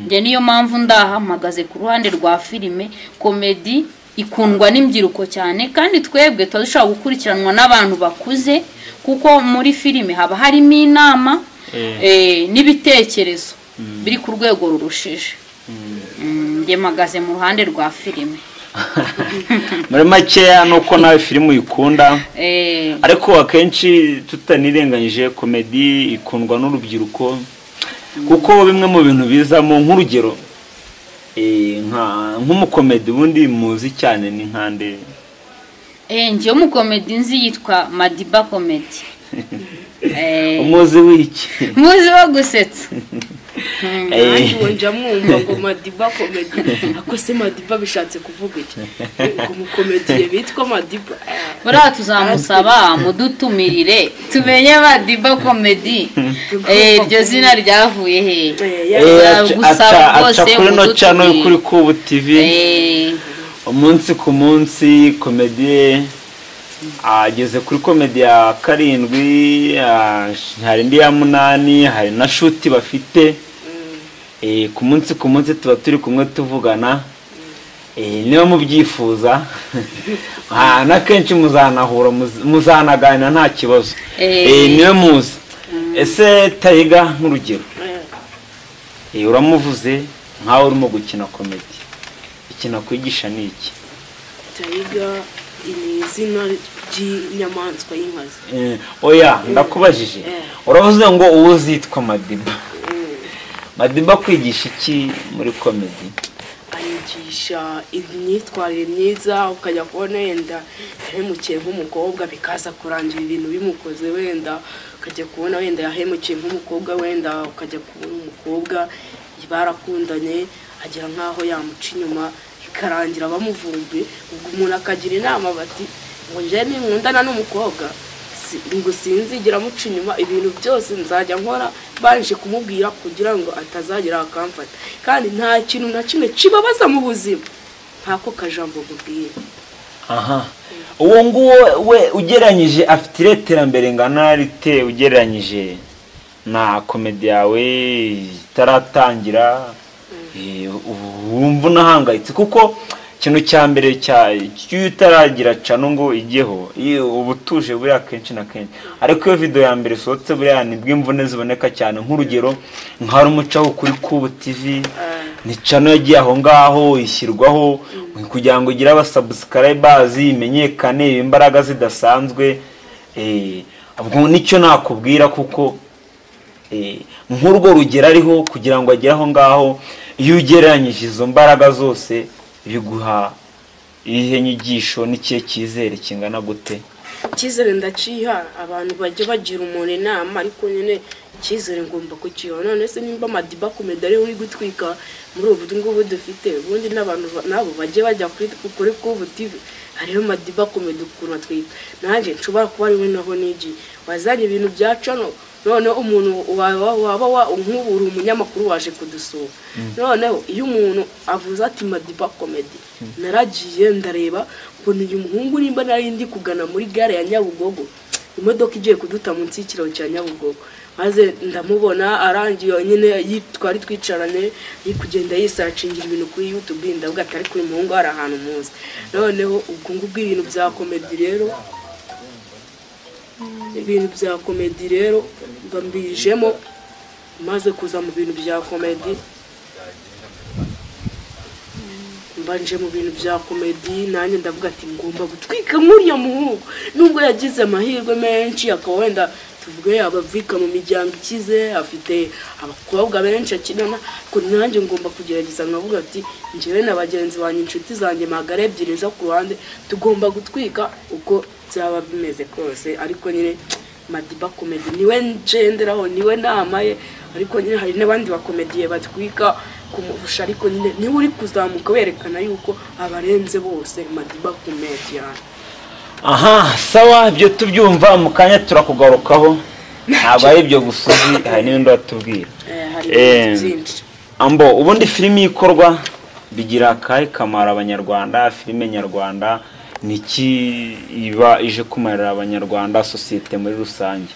Njye niyo mpamvu ndahamagaze ku ruhande rwa filime. Komedi ikundwa n'imbyiruko cyane, kandi twebwe tuba dushobora gukurikiranwa n'abantu bakuze, kuko muri filime haba harimo inama n'ibitekerezo biri ku rwego rurushije. Njye mpagaze mu ruhande rwa filime. Muri makeya nuko nawe filime uyikunda, ariko akenshi tutanirenganyije komedi ikundwa n'urubyiruko, kuko bimwe mu bintu bizamo nk'urugero nk'umukomedi ubundi muzi cyane ni nkande? Njye umukomedi nzi yitwa Madiba Comedy. Umuzi w'iki? Muzi wo gusetsa. Nanjye njya mwumva ngo Madiba Comedy, ako se Madiba bishatse kuvuga iki? Ngo umukomediye bitwa Madiba. Buriya tuzamusaba mudutumirire tumenye Madiba Comedy iryo zina ryavuye he. Aca kuri no channel kuri Kubu TV umunsi ku munsi. Komedi ageze kuri komedi ya 7, hari indi ya 8, hari na shuti bafite. Ku munsi ku munsi tuba turi kumwe tuvugana. Niba mubyifuza na kenshi muzanahura, muzanaganira nta kibazo. Niwe muzi. Ese Tayiga nk'urugero uramuvuze nkaho urimo gukina komedi, ikintu akwigisha ni iki? Tayiga ni izina ry'inyamaswa y'inkazi. Oya ndakubajije, uravuze ngo uwo uzitwa Madiba. Madiba kwigisha iki muri komedi? Ayigisha imyitwarire myiza, ukajya kubona wenda yahemukiye nk'umukobwa bikaza kurangira ibintu bimukoze, wenda ukajya kubona wenda yahemukiye nk'umukobwa, wenda ukajya kubona umukobwa barakundanye agera nkaho yamuca inyuma ikarangira bamuvumbi. Ubwo umuntu akagira inama bati ngo njye ninkundana n'umukobwa ngo sinzigira amuca inyuma, ibintu byose nzajya nkora banje kumubwira kugira ngo atazagira akamfata. Kandi nta kintu na kimwe kibabaza mu buzima ntako kajambo mubwira. Aha, uwo nguwo we ugereranyije afite iterambere ngana rite ugereranyije na komedi yawe itaratangira? Wumva unahangayitse kuko ikintu cya mbere cyo utaragira cano ngo ijyeho ubutuje buriya kenshi na kenshi, ariko iyo video ya mbere isohotse buriya nibwo imvune ziboneka cyane. Nk'urugero nka umucaho kuri Kubu TV, ni cano yagiye aho ngaho ishyirwaho kugira ngo igire abasubscribers imenyekane, imbaraga zidasanzwe. Ubwo nicyo nakubwira, kuko nk'urwo rugero ariho kugira ngo agere aho ngaho, iyo ugereranyije izo mbaraga zose biguha iyihe nyigisho n'ikihe cyizere kingana gute? Icyizere ndaciha, abantu bajya bagira umuntu inama, ariko nyine icyizere ngomba kukiha. None se nimba Madiba Comedy ari uri gutwika muri ubu ngubu dufite, ubundi n'abantu nabo bajye bajya kuri Kubu TV, hariho Madiba Comedy ukuntu atwika, nanjye nshobora kuba ari we naho nigiye wazanye ibintu bya cano. Noneho umuntu waba nk'ubu uri umunyamakuru waje kudusura, noneho iyo umuntu avuze ati Madiba Comedy, naragiye ndareba mbona uyu muhungu, nimba nari ndi kugana muri gare ya Nyabugogo, imodoka igiye kuduta munsi y'ikiraro cya Nyabugogo, maze ndamubona arangiye nyine, twari twicaranye ari kugenda yisacingira ibintu kuri YouTube, ndavuga ati ariko uyu muhungu hari ahantu muzi. Noneho ubwo ngubwo ibintu bya comedy rero, ibintu bya comedy rero mba mbijemo, maze kuza mu bintu bya comedy, mbanje mu bintu bya comedy, nanjye ndavuga ati ngomba gutwika nk'uriya muhungu, nubwo yagize amahirwe menshi akaba wenda tuvuge abavika mu miryango ikize, afite abakobwa benshi akinana, ariko nanjye ngomba kugerageza nkavuga ati njyewe na bagenzi banjye, inshuti zanjye magara ebyiri zo ku ruhande, tugomba gutwika uko byaba bimeze kose. Ariko nyine Madiba Comedy niwe ngenderaho, niwe nama ye, ariko nyine hari n'abandi bakomediye batwika kumurusha, ariko nyine niwe uri kuzamuka werekana yuko abarenze bose Madiba Comedy. Aha, sawa, ibyo tubyumva mu kanya turakugarukaho, ntabwo ari ibyo gusa uzi, hari n'ibindi watubwira. Hari byinshi. Ambo, ubundi filimi ikorwa bigira akahe kamaro abanyarwanda? Filime nyarwanda niki iba ije kumarira abanyarwanda, sosiyete muri rusange?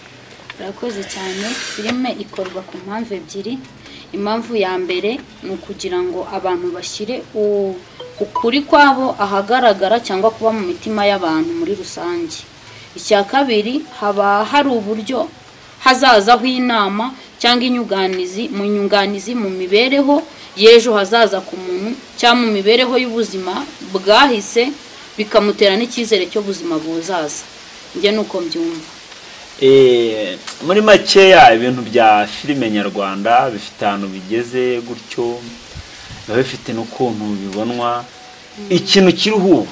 Urakoze cyane. Filime ikorwa ku mpamvu ebyiri. Impamvu ya mbere ni ukugira ngo abantu bashyire ukuri kwabo ahagaragara cyangwa kuba mu mitima y'abantu muri rusange. Icya kabiri, haba hari uburyo hazazaho inama cyangwa inyunganizi mu nyunganizi mu mibereho y'ejo hazaza ku muntu, cyangwa mu mibereho y'ubuzima bwahise, bikamutera n'icyizere cy'ubuzima buzaza. Njye nuko mbyumva. Muri makeya ibintu bya filime nyarwanda bifite ahantu bigeze gutyo, biba bifite n'ukuntu bibonwa. Ikintu kiriho ubu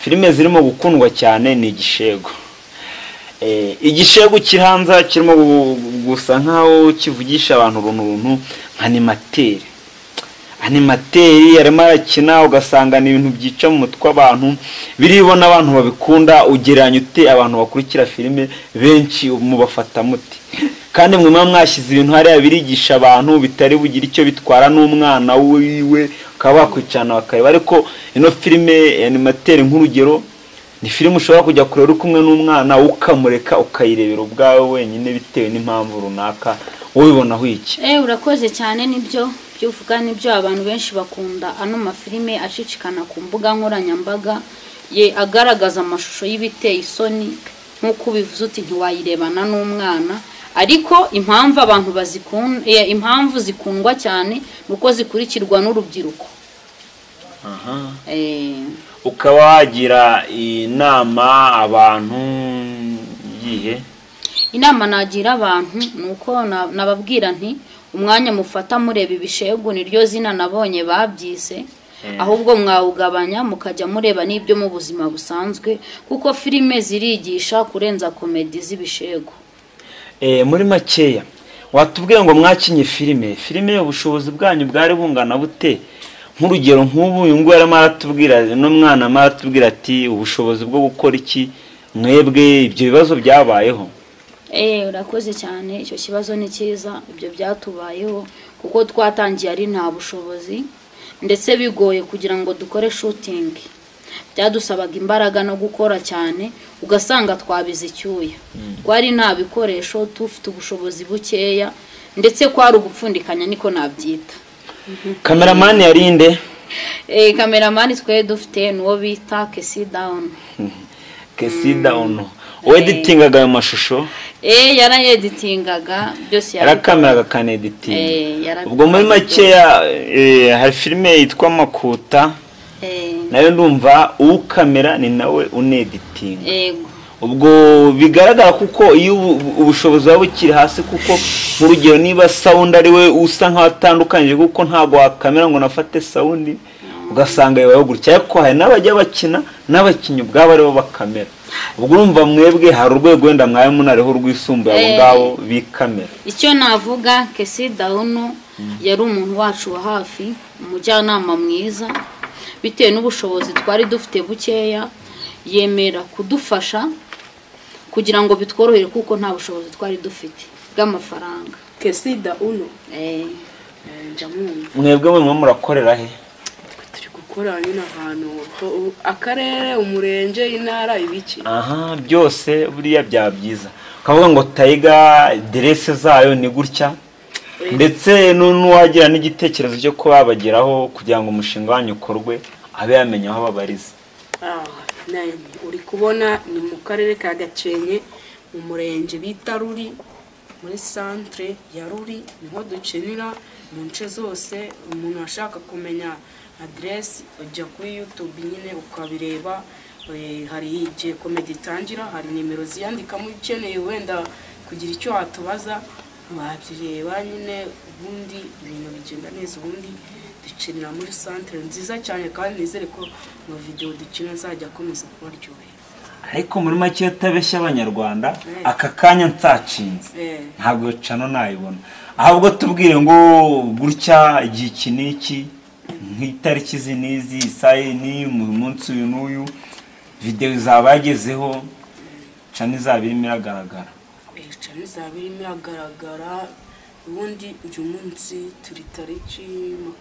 filime zirimo gukundwa cyane ni igishego. Igishego kiri hanze kirimo gusa nkaho kivugisha abantu runtu nka animateri. Animateri arimo arakina, ugasanga ni ibintu byica mu mutwe abantu, biribona abantu babikunda. Ugereranya ute abantu bakurikira filime benshi mubafata muti? Kandi mwe muba mwashyize ibintu hariya birigisha abantu bitari bugire icyo bitwara n'umwana wiwe, ukaba bakwicana bakareba. Ariko ino filime animateri nk'urugero ni filime ushobora kujya kureba uri kumwe n'umwana, ukamureka ukayirebera ubwawe wenyine bitewe n'impamvu runaka. Ubibonaho iki? Urakoze cyane, nibyo byuvuga nibyo. Abantu benshi bakunda ano mafilime acicikana ku mbuga nkoranyambaga, ye agaragaza amashusho y'ibiteye isoni, nk'uko ubivuze uti ntiwayirebana n'umwana. Ariko impamvu abantu bazikunda, impamvu zikundwa cyane nuko zikurikirwa n'urubyiruko. Ukaba wagira inama abantu yihe? Inama nagira abantu nuko nababwira nti umwanya mufata mureba ibishegu, niryo zina nabonye babyise, ahubwo mwawugabanya mukajya mureba n'ibyo mu buzima busanzwe, kuko filime zirigisha kurenza komedi z'ibishegu. Muri makeya watubwiye ngo mwakinye filime ubushobozi bwanyu bwari bungana bute? Nk'urugero nk'ubu uyu nguyu arimo aratubwira, n'umwana arimo aratubwira ati ubushobozi bwo gukora iki, mwebwe ibyo bibazo byabayeho? Urakoze cyane, icyo kibazo ni cyiza. Ibyo byatubayeho kuko twatangiye ari nta bushobozi, ndetse bigoye kugira ngo dukore shooting. Byadusabaga imbaraga no gukora cyane, ugasanga twabize icyuya. Twari nta bikoresho, tufite ubushobozi bukeya, ndetse kwari ugupfundikanya niko nabyita. Kameramani yarinde? Kameramani twe dufite nuwo bita Kesi Down. Kesi Down. Weditingaga ayo mashusho? Yarayeditingaga byose, yarakameraga akaneditinga. Ubwo muri makeya hari filime yitwa Makuta, nayo ndumva ukamera ni nawe uneditinga. Ubwo bigaragara kuko iyo ubushobozi buba bukiri hasi, kuko nk'urugero niba sound ari we usa nkaho atandukanyije, kuko ntabwo wakamera ngo nafate sound, ugasanga bibaye gutya. Ariko hari n'abajya bakina n'abakinnyi ubwabo aribo bakamera. Ubwo urumva mwebwe hari urwego wenda mwaye munariho rwisumbuye abo ngabo bikamera. Icyo navuga, Kesi Dawuno yari umuntu wacu wa hafi, umujyanama mwiza, bitewe n'ubushobozi twari dufite bukeya yemera kudufasha kugira ngo bitworohere, kuko nta bushobozi twari dufite bw'amafaranga. Kesi Dawuno mwebwe mwe murakorera he? Turi gukora nyine ahantu akarere, umurenge, intara, ibiki. Aha byose buriya byaba byiza ukavuga ngo Tiger derese zayo ni gutya, ndetse n'uwagira n'igitekerezo cyo kuba babageraho kugira ngo umushinga wanyu ukorwe abe yamenya aho babariza. Uri kubona ni mu karere ka Gakenke, mu murenge bita Ruri, muri centre ya Ruri niho dukinira mu nce zose. Umuntu ashaka kumenya address ujya kuri YouTube nyine ukabireba, hari igihe comedy itangira, hari nimero ziyandikamo, ukeneye wenda kugira icyo watubaza wabyireba nyine, ubundi ibintu bigenda neza. Ubundi dukinira muri centre nziza cyane, kandi nizere ko mu video dukina azajya akomeza kubaryohera. Ariko muri make utabeshya abanyarwanda aka kanya nsacinze ntabwo cano nayibona, ahubwo tubwire ngo gutya igihe iki n'iki, nk'itariki izi n'izi, isaha ni mu munsi uyu n'uyu, video izaba yagezeho, cano izaba irimo iragaragara. Cano izaba irimo iragaragara. Ubundi uyu munsi turi tariki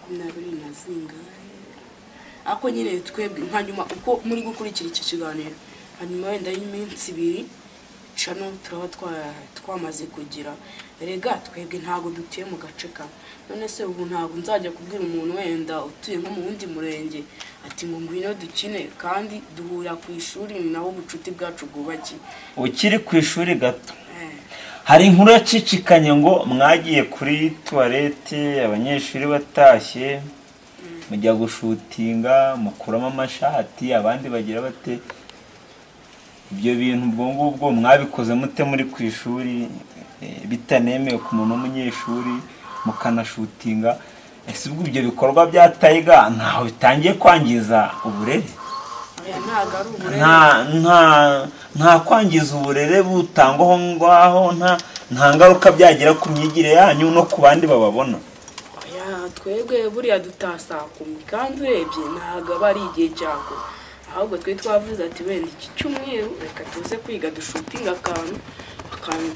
20 na zingahe, ariko nyine twebwe nka nyuma uko muri gukurikira iki kiganiro, hanyuma wenda y'iminsi 2 cano turaba twamaze kugira. Erega twebwe ntago dutuye mu gace kamwe, none se ubu ntago nzajya kubwira umuntu wenda utuye nko mu wundi murenge ati ngo ngwino dukine, kandi duhurira ku ishuri, ni naho ubucuti bwacu bwubakiye. Ukiri ku ishuri gato, hari inkuru yacicikanye ngo mwagiye kuri toilette abanyeshuri batashye, mujya gushutinga mukuramo amashati, abandi bagira bate ibyo bintu ubwo ngubwo mwabikoze mute muri ku ishuri bitanemewe ku muntu w'umunyeshuri mukanashutinga? Ese ubwo ibyo bikorwa bya Tiger ntaho bitangiye kwangiza uburere? Nta kwangiza uburere butangwaho ngaho, nta ngaruka byagira ku myigire yanyu no ku bandi bababona? Twebwe buriya dutaha kumi, kandi urebye ntabwo aba ari igihe cyako, ahubwo twe twavuze ati wenda iki cyumweru reka tuze kwiga dushutinga akantu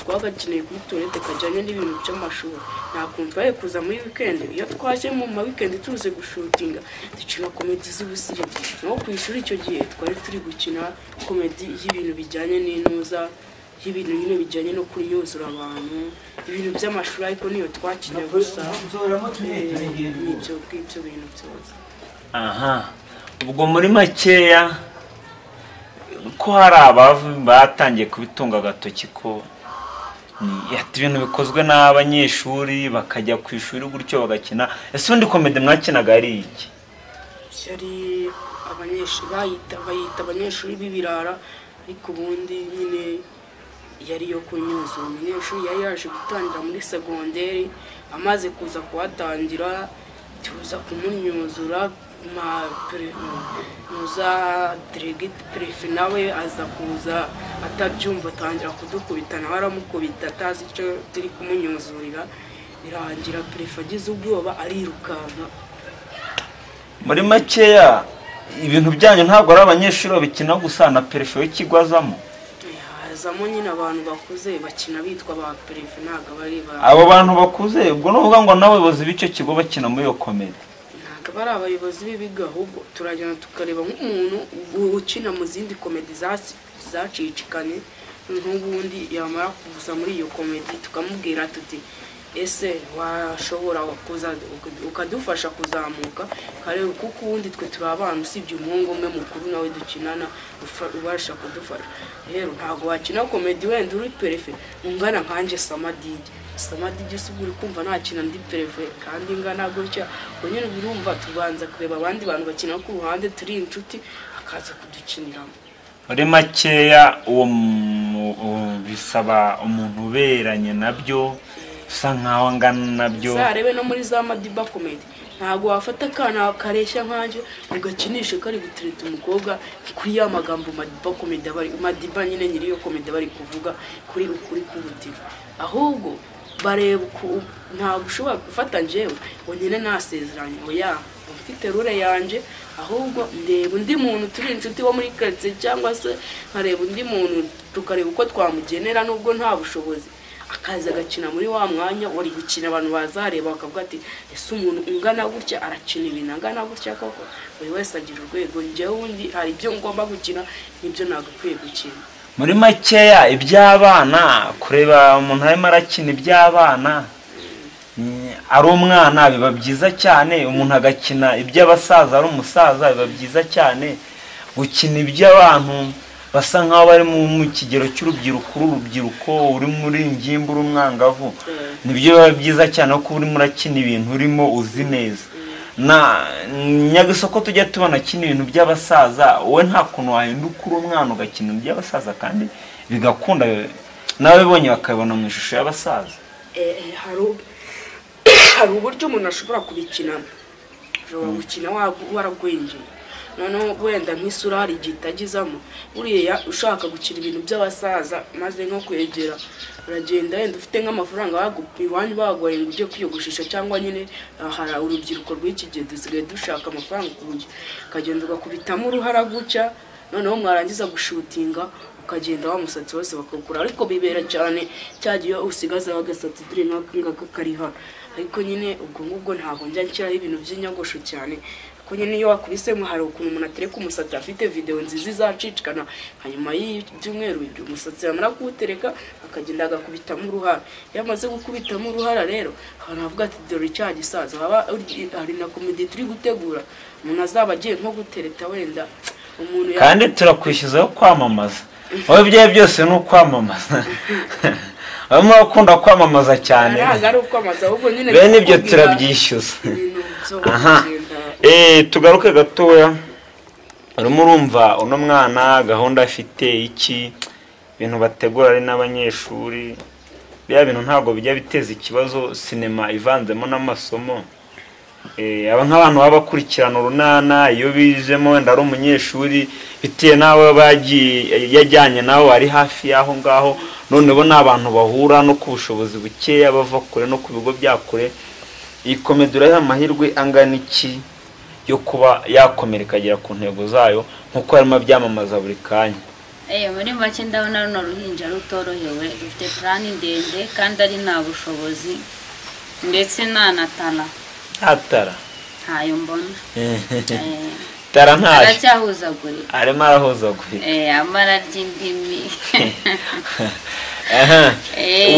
twagakeneye kuri toilette kajyanye n'ibintu by'amashuri. Nta kuntu twari kuza muri weekend, iyo twaje mu ma weekend tuze gushutinga dukina komedi z'ubusirimu, naho ku ishuri icyo gihe twari turi gukina komedi y'ibintu bijyanye n'intuza, y'ibintu nyine bijyanye no kunyuzura abantu, ibintu by'amashuri, ariko niyo twakinnye gusa n'ibyo ngibyo bintu byose. Aha ubwo muri makeya ko hari abavu batangiye kubitunga agatoki ko ibintu bikozwe n'abanyeshuri bakajya ku ishuri gutyo bagakina, ese ubundi komedi mwakinaga ari iki? Yari abanyeshuri bayita abanyeshuri b'ibirara, ariko ubundi nyine yari yo kunyuzura. Umunyeshuri yari yaje gutangira muri segonderi, amaze kuza kuhatangira tuza kumunyuzura, muza diregiti perefe nawe aza kuza atabyumva atangira kudukubita, nawe aramukubita atazi icyo turi kumunyuzurira, birangira perefe agize ubwoba arirukanka. Muri makeya ibintu byanyu ntabwo ari abanyeshuri babikina gusa, na perefe w'ikigo azamo? Hazamo nyine abantu bakuze bakina bitwa ba perefe, ntabwo bari abo bantu bakuze. Ubwo nuvuga ngo n'abayobozi b'icyo kigo bakina muri iyo komedi? Ntabwo ari abayobozi b'ibigo, ahubwo turagenda tukareba nk'umuntu ukina mu zindi komedi zacicikanye, nk'ubundi yamara kuza muri iyo komedi tukamubwira tuti ese washobora kuza ukadufasha kuzamuka kare, kuko ubundi twe turi abana usibye umuhungu umwe mukuru nawe dukinana ubasha kudufasha. Rero ntabwo wakina komedi wenda uri perefe ungana nkanjye Samadigi, Samadigi usubira uri kumva nakina ndi perefe kandi ingana gutya, ubwo nyine urumva tubanza kureba abandi bantu bakina ku ruhande turi inshuti akaza kudukiniramo. Muri makeya uwo bisaba umuntu uberanye nabyo, usa nkaho angana nabyo. Uzarebe no muri za Madiba komedi Ntabwo wafata akana kareshya nkanjye ugakinishe kari gutereta umukobwa kuri ya magambo Madiba Comedy bari, Madiba nyine nyiri iyo comedy bari kuvuga kuri Ukuri Kubu TV. Ahubwo bareba ntabwo ushobora gufata njyewe ngo nyine nasezeranye, oya, mfite rure yanjye, ahubwo ndeba undi muntu turi inshuti wo muri quartier, cyangwa se nkareba undi muntu tukareba uko twamugenera nubwo nta bushobozi, akaza agakina muri wa mwanya wari gukina, abantu bazareba bakavuga ati ese umuntu ungana gutya arakina ibintu angana gutya koko? Buri wese agira urwego, njyewe undi hari ibyo ngomba gukina n'ibyo nagakwiye gukina. Muri makeya iby'abana, kureba umuntu arimo arakina iby'abana ari umwana biba byiza cyane, umuntu agakina iby'abasaza ari umusaza biba byiza cyane, gukina iby'abantu basa nkaho bari mu kigero cy'urubyiruko, urubyiruko uri muri ingimbi uri umwangavu, nibyo biba byiza cyane kuko urimo urakina ibintu urimo uzi neza. Na Nyagasoko tujya tubona akina ibintu by'abasaza, wowe nta kuntu wahinduka uri umwana ugakina iby'abasaza kandi bigakunda, n'ababibonye bakabibona mu ishusho y'abasaza. Hari uburyo umuntu ashobora kubikinamo, ushobora gukina waragwingiye, noneho wenda nk'isura hari igihe itagizamo. Buriya ushaka gukina ibintu by'abasaza maze nko kwegera, uragenda wenda ufite nk'amafaranga iwanyu baguhaye ngo ujye kwiyogoshesha, cyangwa nyine hari urubyiruko rw'iki gihe dusigaye dushaka amafaranga ku buryo ukagenda ugakubitamo uruhara gutya, noneho mwarangiza gushutinga ukagenda wa musatsi wose bakawukura. Ariko bibera cyane cyagiye usigaza agasatsi dore nk'aka ngaka kari hano. Ariko nyine ubwo ngubwo ntabwo njya nshyiraho ibintu by'inyogosho cyane, kuko nyine iyo wakubisemo hari ukuntu umuntu atereka umusatsi afite video nziza izacicikana, hanyuma y'ibyumweru bibiri umusatsi yamara kuwutereka akagenda agakubitamo uruhara. Iyo amaze gukubitamo uruhara rero abantu bavuga ati dore cya gisaza. Haba hari na comedy turi gutegura, umuntu azaba agiye nko gutereta wenda umuntu kandi turakwishyuzaho kwamamaza, aho ibyo byose ni ukwamamaza. Abamo bakunda kwamamaza cyane, bene ibyo turabyishyuza. Tugaruke gatoya, urimo urumva uno mwana gahunda afite iki, ibintu bategura ari n'abanyeshuri, bya bintu ntabwo bijya biteza ikibazo sinema ivanzemo n'amasomo. Aba nk'abantu baba bakurikirana urunana, iyo bijemo wenda ari umunyeshuri bitewe n'aho bagiye yajyanye nawe ari hafi y'aho ngaho, none bo ni abantu bahura no ku bushobozi bukeya bava kure no ku bigo bya kure. Iyi komedi urayiha amahirwe angana iki yo kuba yakomera ikagera ku ntego zayo nk'uko harimo abyamamaza buri kanya? Muri make ndabona runo ruhinja rutorohewe, rufite plani ndende kandi ari nta bushobozi ndetse nta na tara. Atara ntayo mbona. Tara ntayo, aracyahuzagurika, arimo arahuzagurika, amara ry'indimi.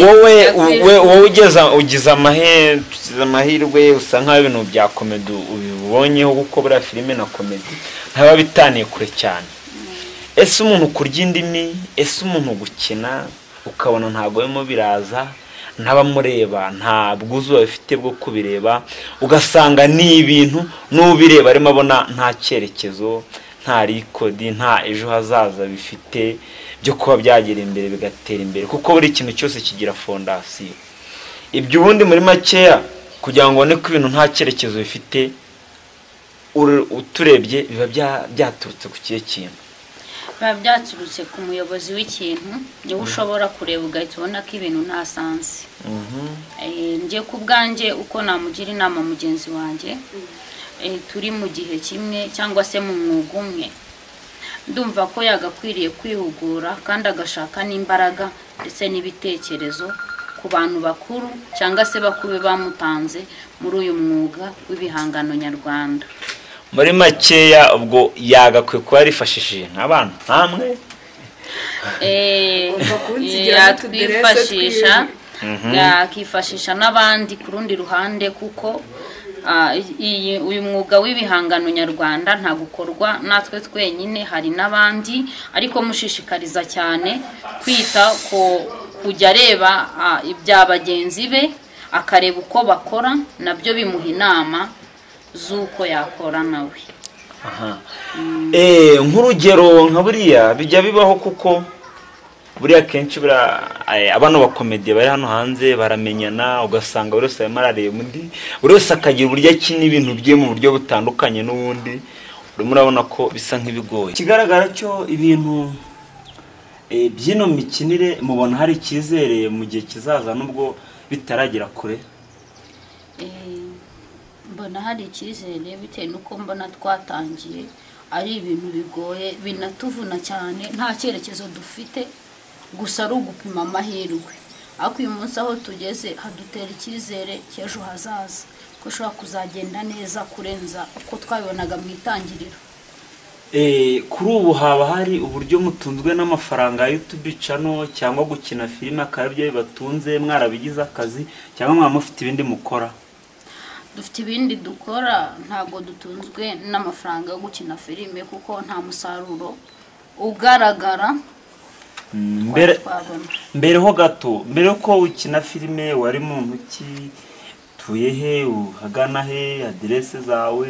Wowe ugize amahirwe usa nkaho ibintu bya komedi ubibonyeho, kuko buriya filime na komedi ntaba bitaniye kure cyane. Ese umuntu kurya indimi, ese umuntu gukina ukabona ntabwo birimo biraza, ntabamureba nta bwuzu bafite bwo kubireba, ugasanga ni ibintu n'ubireba arimo abona nta cyerekezo, nta rikodi, nta ejo hazaza bifite byo kuba byagera imbere bigatera imbere, kuko buri kintu cyose kigira fondasiyo. Ibyo ubundi muri makeya kugira ngo ubone ko ibintu nta cyerekezo bifite, uturebye biba byaturutse ku kihe kintu? Biba byaturutse ku muyobozi w'ikintu, niwe ushobora kureba ugahita ubona ko ibintu nta sansi. Njye ku bwanjye uko namugira inama mugenzi wanjye, turi mu gihe kimwe cyangwa se mu mwuga umwe, ndumva ko yagakwiriye kwihugura kandi agashaka n'imbaraga ndetse n'ibitekerezo ku bantu bakuru cyangwa se bakuru bamutanze muri uyu mwuga w'ibihangano nyarwanda. Muri makeya ubwo yagakwiye kuba yarifashishije nk'abantu nkamwe, yakwifashisha yakifashisha n'abandi ku rundi ruhande, kuko uyu mwuga w'ibihangano nyarwanda ntabwo ukorwa natwe twenyine, hari n'abandi, ariko mushishikariza cyane kwita ku kujya areba ibya bagenzi be, akareba uko bakora, nabyo bimuha inama z'uko yakora nawe. Nk'urugero nka buriya bijya bibaho, kuko Buriya kenshi abana bakomediye bari hano hanze baramenyana, ugasanga buri wese arimo arareba undi, buri wese akagira uburyo akina ibintu bye mu buryo butandukanye n'ubundi. Urimo urabona ko bisa nk'ibigoye. Ikigaragara cyo ibintu by'ino mikinire mubona hari icyizere mu gihe kizaza nubwo bitaragera kure. Mbona hari icyizere bitewe n'uko mbona twatangiye ari ibintu bigoye binatuvuna cyane, nta cyerekezo dufite, gusa ari ugupima amahirwe. Ariko uyu munsi aho tugeze hadutera icyizere cy'ejo hazaza ko ushobora kuzagenda neza kurenza uko twabibonaga mu itangiriro. Kuri ubu haba hari uburyo mutunzwe n'amafaranga ya YouTube channel cyangwa gukina filime akaba aribyo bibatunze, mwarabigize akazi cyangwa mwaba mufite ibindi mukora? Dufite ibindi dukora, ntabwo dutunzwe n'amafaranga yo gukina filime kuko nta musaruro ugaragara. Mbere ho gato, mbere ko ukina filime wari muntu ki, tuye he, uhagana he, aderese zawe,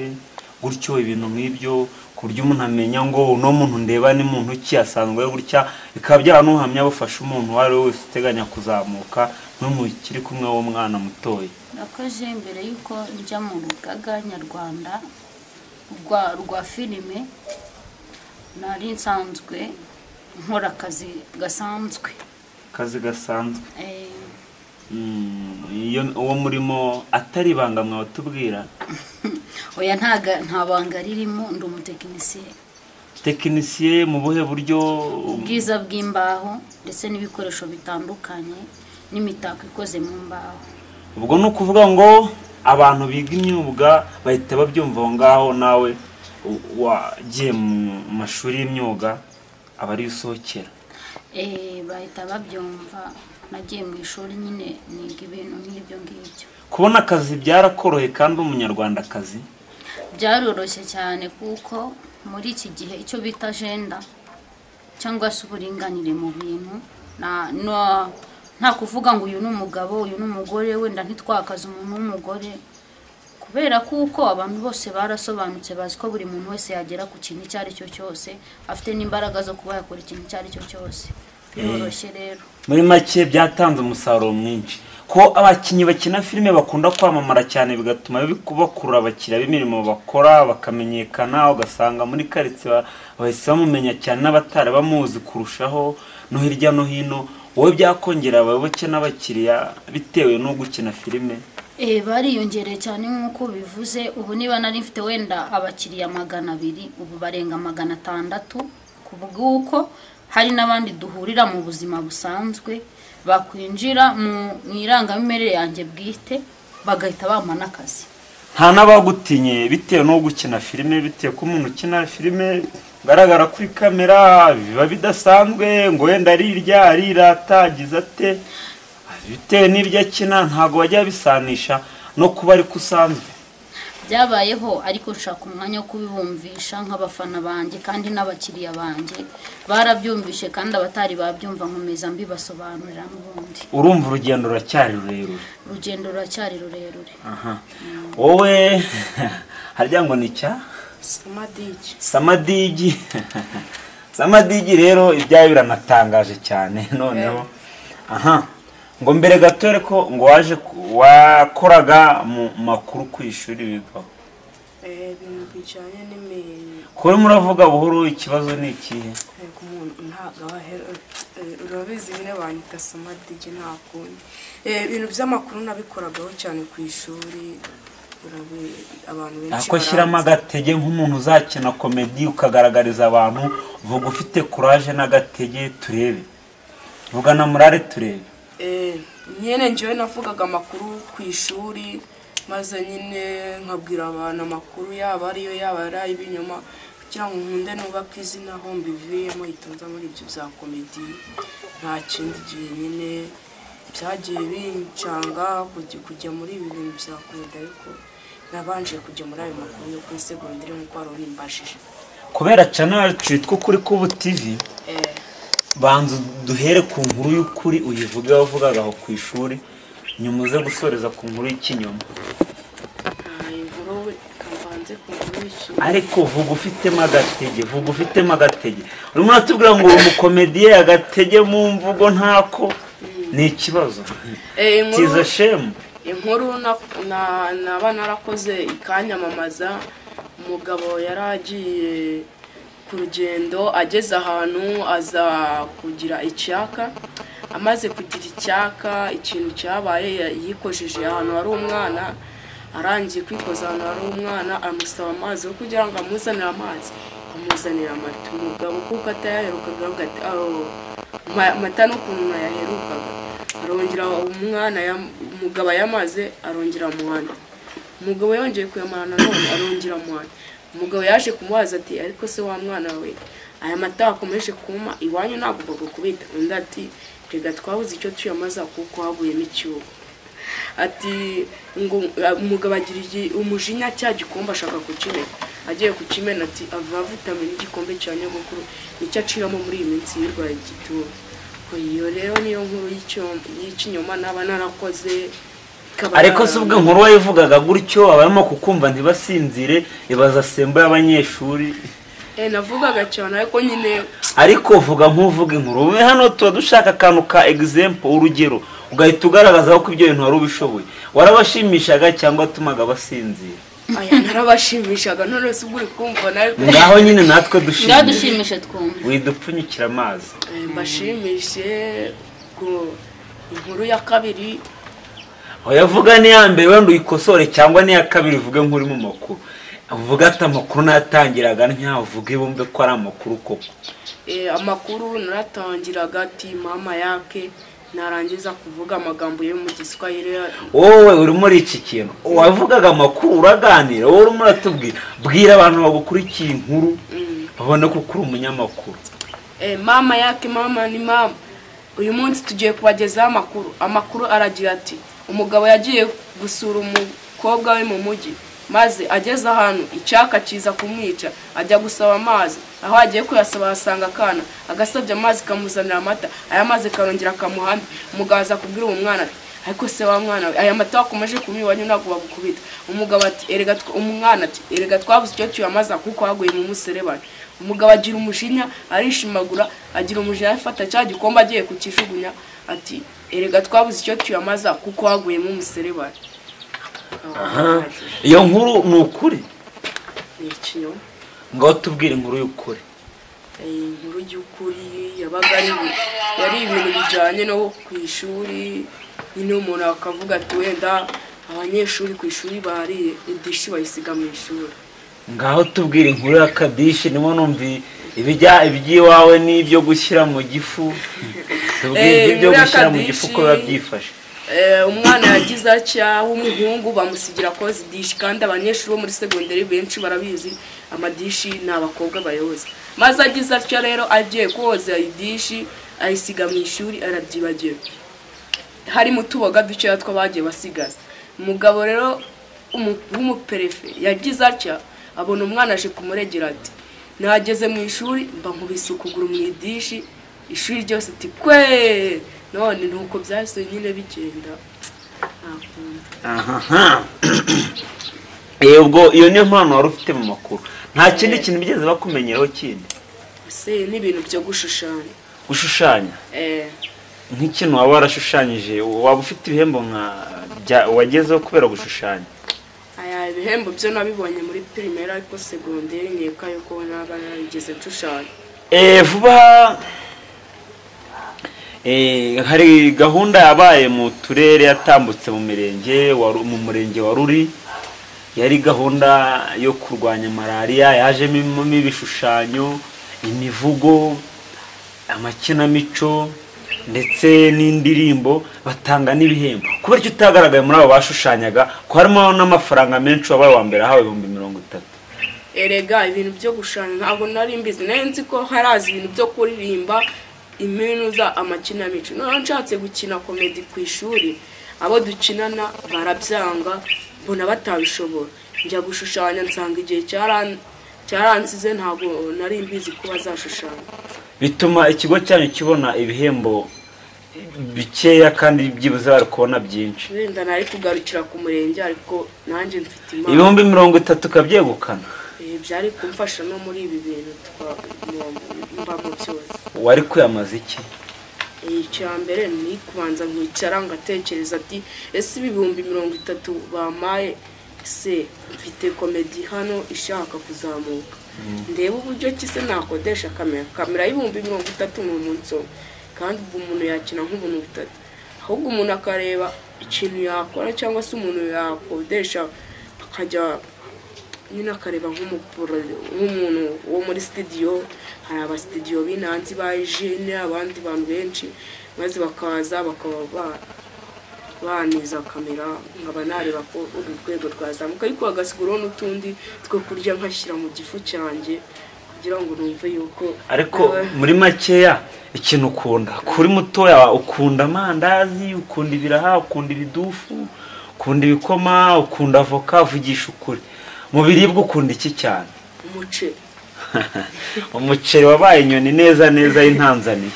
gutyo ibintu nk'ibyo, ku buryo umuntu amenya ngo uno muntu ndeba ni muntu ki, asanzwe gutya, bikaba byaranuhamya bufasha umuntu uwo ari we wese uteganya kuzamuka n'umukiri kumwe w'umwana mutoya. Nakoze mbere yuko njya mu rugaga nyarwanda rwa filime, nari nsanzwe nkora akazi gasanzwe. Akazi gasanzwe. Iyo uwo murimo atari ibanga mwatubwira? Oya, nta banga ririmo, ndi umutekinisiye. Tekinisiye mu buhe buryo? Ubwiza bw'imbaho ndetse n'ibikoresho bitandukanye n'imitako ikoze mu mbaho. Ubwo ni ukuvuga ngo abantu biga imyuga bahita babyumva aho ngaho, nawe wagiye mu mashuri y'imyuga aba ariyo usohokera. Bahita babyumva, nagiye mu ishuri nyine niga ibintu nk'ibyo ngibyo. Kubona akazi byarakoroheye kandi umunyarwandakazi? Byaroroshye cyane kuko muri iki gihe icyo bita agenda cyangwa se uburinganire mu bintu, nta kuvuga ngo uyu ni umugabo uyu ni umugore, wenda ntitwakaze umuntu w'umugore, kubera kuko abantu bose barasobanutse, bazi ko buri muntu wese yagera ku kintu icyo ari cyo cyose, afite n'imbaraga zo kuba yakora ikintu icyo ari cyo cyose. Biroroshye rero. Muri make byatanze umusaruro mwinshi. Ko abakinnyi bakina filime bakunda kwamamara cyane bigatuma bakurura abakiriya b'imirimo bakora bakamenyekana, ugasanga muri karitsiye bahise bamumenya cyane n'abatari bamuzi kurushaho no hirya no hino. Wowe byakongera abayoboke n'abakiriya bitewe no gukina filime? Bariyongereye cyane nk'uko bivuze. Ubu niba nari mfite wenda abakiriya 200, ubu barenga 600, ku bw'uko hari n'abandi duhurira mu buzima busanzwe bakwinjira mu irangamimerere yanjye bwite bagahita bampa n'akazi. Nta n'abagutinye bitewe no gukina filime, bitewe ko umuntu ukina filime garagara kuri kamera biba bidasanzwe, ngo wenda arirya arirata agize ate, bitewe n'ibyo akina ntabwo bajya bisanisha no kuba ariko usanzwe. Byabayeho, ariko nshaka umwanya wo kubibumvisha nk'abafana banjye kandi n'abakiriya banjye barabyumvishe, kandi abatari babyumva nkomeza mbibasobanurira n'ubundi. Urumva urugendo ruracyari rurerure. Urugendo ruracyari rurerure. Aha. Wowe harya ngo ni cya Samadigi. Samadigi. Samadigi rero ibyayo biranatangaje cyane noneho. Aha. Ngo mbere gato ko ngo waje wakoraga mu makuru ku ishuri wigaho. Ibintu bijyanye n'imi. Kuri muravuga buhoro, ikibazo ni ikihe? Umuntu ntabwo abahera, urabizi nyine banyita Samadigi nta kundi. Ibintu by'amakuru nabikoragaho cyane ku ishuri, abantu benshi. Ako shyiramo agatege nk'umuntu uzakina komedi ukagaragariza abantu, vuga ufite courage n'agatege turebe. Vuga na murare turebe. Nyine njyewe navugaga amakuru ku ishuri, maze nyine nkabwira abantu amakuru yaba ariyo yaba ari ay'ibinyoma, kugira ngo nkunde nubake izina aho mbivuyemo itonza muri ibyo bya komedi. Nta kindi gihe nyine byagiye bincanga kujya muri ibi bintu bya komedi, ariko nabanje kujya muri ayo makuru yo kuri segonderi nk'uko wari ubimbajije. Kubera channel yacu yitwa Ukuri Kubu TV, banza duhere ku nkuru y'ukuri uyivuge wavugaga aho ku ishuri, nyuma uze gusoreza ku nkuru y'ikinyoma. Inkuru kambanze Nze ku nkuru y'ikinyoma. Ariko vuga ufitemo agatege, vuga ufitemo agatege. Urimo uratubwira ngo uri umukomediye, agatege mu mvugo ntako ni ikibazo. Inkuru Tiza shemu. Inkuru naba narakoze ikanyamamaza. Umugabo yari agiye ku rugendo, ageze ahantu aza kugira icyaka. Amaze kugira icyaka, ikintu cyabaye, yikojeje ahantu hari umwana. Arangiye kwikoza ahantu hari umwana, amusaba amazi yo kugira ngo amuzanire amazi, amuzanira amata. Umugabo kuko atayaherukaga avuga ati: "Oh, amata n'ukuntu nayaherukaga." Arongera umwana umugabo ayamaze, arongera amuhana. Umugabo yongeye kuyamara nanone, arongera amuhana. Umugabo yaje kumubaza ati: "Ariko se wa mwana we, aya mata wakomeje kuma iwanyu ntabwo bagukubita?" Undi ati: "Rega twabuze icyo tuyamaza kuko haguyemo icyuho." Ati ngo umugabo agira umujinya, cya gikombe ashaka kukimena. Agiye kukimena ati: "Ava avutame n'igikombe cya nyogokuru nicyo aciramo muri iyi minsi yirwaye igituntu." Ko iyo rero niyo nkuru y'ikinyoma naba narakoze, ikaba Ariko se ubwo inkuru wayivugaga gutyo, abarimo kukumva ntibasinzire, ibaza sembo y'abanyeshuri? Navugaga cyane, ariko nyine Ariko vuga nk'uvuga inkuru. Ubu hano tuba dushaka akantu ka example, urugero, ugahita ugaragaza ko ibyo bintu wari ubishoboye. Warabashimishaga cyangwa watumaga basinzira? Aya, narabashimishaga. None se ubwo uri kumva nawe? Ngaho nyine natwe Ngaho dushimishe. dushimishe twumve. Widupfunyikira amazi. Mbashimishe ngo inkuru ya kabiri. Oya, vuga n'iya mbere wenda uyikosore, cyangwa n'iya kabiri uvuge nk'uri mu makuru, uvuga ati: "Amakuru natangiraga ntyavuge," bumve ko ari amakuru koko. Amakuru naratangiraga ati: "Mama yake," narangiza kuvuga amagambo yo mu Giswahili. Wowe uri muri iki kintu, wavugaga amakuru, uraganira, wowe urimo uratubwira. Bwira abantu bagukurikiye inkuru, babone ko uri umunyamakuru. Mama yake, mama ni mama. Uyu munsi tugiye kubagezaho amakuru. Amakuru aragira ati: umugabo yagiye gusura umukobwa we mu mujyi, maze ageze ahantu icyaka kiza kumwica, ajya gusaba amazi. Aho agiye kuyasaba ahasanga akana, agasabye amazi kamuzanira amata, aya mazi karongera akamuha andi. Umugabo aza kubwira uwo mwana ati: "Ariko se wa mwana we, aya mata wakomeje kunywa iwanyu ntabwo bagukubita?" Umugabo ati: "Erega umwana ati: "Erega twabuze icyo tuyamaza kuko haguye mu muserebanya." Umugabo agira umujinya, arishimagura, agira umujinya, afata cya gikombe agiye kukijugunya, ati: "Erega twabuze icyo tuyamaza kuko haguyemo umuserebanya." Iyo nkuru ni ukuri? Ni ikinyoma. Ngaho tubwire inkuru y'ukuri. Inkuru y'ukuri yabaga ari yari ibintu bijyanye no ku ishuri nyine. Umuntu akavuga ati wenda abanyeshuri ku ishuri bariye idishi bayisiga mu ishuri. Ngaho tubwire inkuru ya kadishi, niho numva ibijya iby'iwawe n'ibyo gushyira mu gifu. Tubwire ibyo Inkuru ya gushyira mu kadishi. gifu uko biba byifashe. Umwana yagize atya w'umuhungu, bamusigira koza idishi, kandi abanyeshuri bo muri segonderi benshi barabizi, amadishi ni abakobwa bayoza. Maze agize atya rero agiye koza idishi, ayisiga mu ishuri, arabyibagiwe, harimo utuboga dukeya tw'abagiye basigaza. Umugabo rero w'umuperefe yagize atya abona umwana aje kumuregera, ati: "Nageze mu ishuri mba nkubise ukuguru mu idishi." Ishuri ryose ati: "Kwe!" None nuko byahise nyine bigenda, nta kundi. Aha. Ubwo iyo niyo mpano wari ufite mu makuru, nta kindi kintu bigeze bakumenyeraho kindi? Ese n'ibintu byo gushushanya. Gushushanya? Eh. Nk'ikintu waba warashushanyije, waba ufite ibihembo nka wagezeho kubera gushushanya? Aya, ibihembo byo nabibonye muri primaire, ariko segonderi nkeka yuko naba narigeze nshushanya. Vuba hari gahunda yabaye mu turere, yatambutse mu mirenge, mu murenge wa Ruri. Yari gahunda yo kurwanya malariya, yajemo ibishushanyo, imivugo, amakinamico ndetse n'indirimbo, batanga n'ibihembo. Kubera icyo utagaragaye muri abo bashushanyaga, ko harimo n'amafaranga menshi, wabaye wa mbere, ahawe 30,000? Erega ibintu byo gushushanya ntabwo nari mbizi. Nari nzi ko haraza ibintu byo kuririmba, iminuza, amakinamico. Noneho nshatse gukina komedi ku ishuri, abo dukinana barabyanga, mbona batabishobora, njya gushushanya nsanga igihe cyaransize. Ntabwo nari mbizi ko bazashushanya. Bituma ikigo cyanyu kibona ibihembo. bikeya kandi byibuze bari kubona byinshi. Wenda nari kugarukira ku murenge, ariko nanjye mfite impano. 30,000 ukabyegukana? Byari kumfasha no muri ibi bintu mbamo byose. Wari kwiyamaza iki? Icya mbere ni kubanza nkicara ngatekereza ati ese ibi 30,000 bampaye, se mfite komedi hano ishaka kuzamuka, ndebe uburyo ki se nakodesha kamera y'30,000 ni umunsi umwe, kandi ubwo umuntu yakina nk'ubuntu butatu, ahubwo umuntu akareba ikintu yakora cyangwa se umuntu yakodesha akajya nyine akareba nk'umuntu wo muri studio. Hari aba studio b'inanzi ba Eugene, abandi bantu benshi, maze bakaza bakaba baniza kamera, nkaba nareba ko uru rwego rwazamuka, ariko hagasiguraho n'utundi two kurya nkashyira mu gifu cyanjye kugira ngo numve yuko. Ariko muri makeya ikintu ukunda kuri mutoya, ukunda amandazi, ukunda ibiraha, ukunda ibidufu, ukunda ibikoma, ukunda avoka, vugisha ukuri, mu biribwa ukunda iki cyane? Umuceri. Umuceri wabaye inyoni neza neza y'Intanzaniya.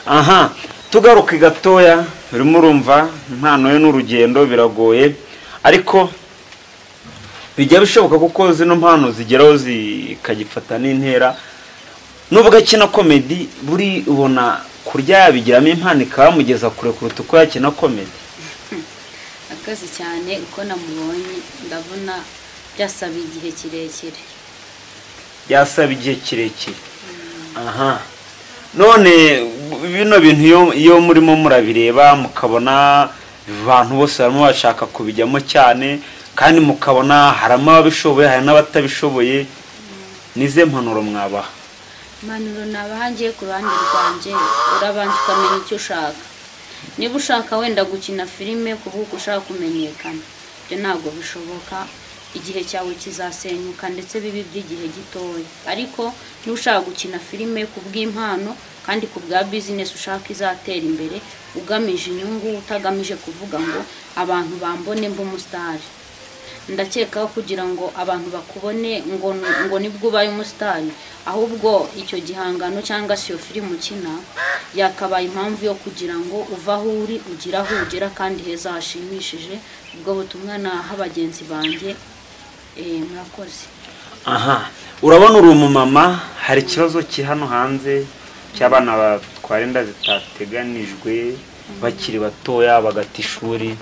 Aha tugaruke gatoya, urimo urumva impano ye n'urugendo biragoye, ariko bijya bishoboka kuko zino mpano zigeraho zikagifata n'intera. Nubwo akina komedi, buri ubona kurya yabigiramo impano ikamugeza kure kuruta uko yakina komedi. Akazi cyane uko namubonye ndabona byasaba igihe kirekire. Byasaba igihe kirekire. Aha none bino bintu iyo murimo murabireba mukabona abantu bose barimo bashaka kubijyamo cyane, kandi mukabona harimo ababishoboye hari n'abatabishoboye, nize mpanuro mwabaha? Impanuro nabaha ngiye ku ruhande rwanjye, urabanza ukamenya icyo ushaka. Niba ushaka wenda gukina filime kuvuga ushaka kumenyekana, ibyo ntabwo bishoboka, igihe cyawe kizasenyuka ndetse bibi by'igihe gitoya. Ariko niba ushaka gukina filime ku bw'impano kandi ku bwa business ushaka izatera imbere, ugamije inyungu, utagamije kuvuga ngo abantu bambone mbe umusitari. Ndakeka kugira ngo abantu bakubone ngo nibwo ubaye umusitari, ahubwo icyo gihangano cyangwa se iyo filime ukina yakabaye impamvu yo kugira ngo uve aho uri ugire aho ugera kandi heza hashimishije. Ubwo butumwa naha bagenzi banjye. Murakoze. Aha urabona uri umumama, hari ikibazo kiri hano hanze cy'abana batwara inda zitateganijwe bakiri batoya bagata ishuri,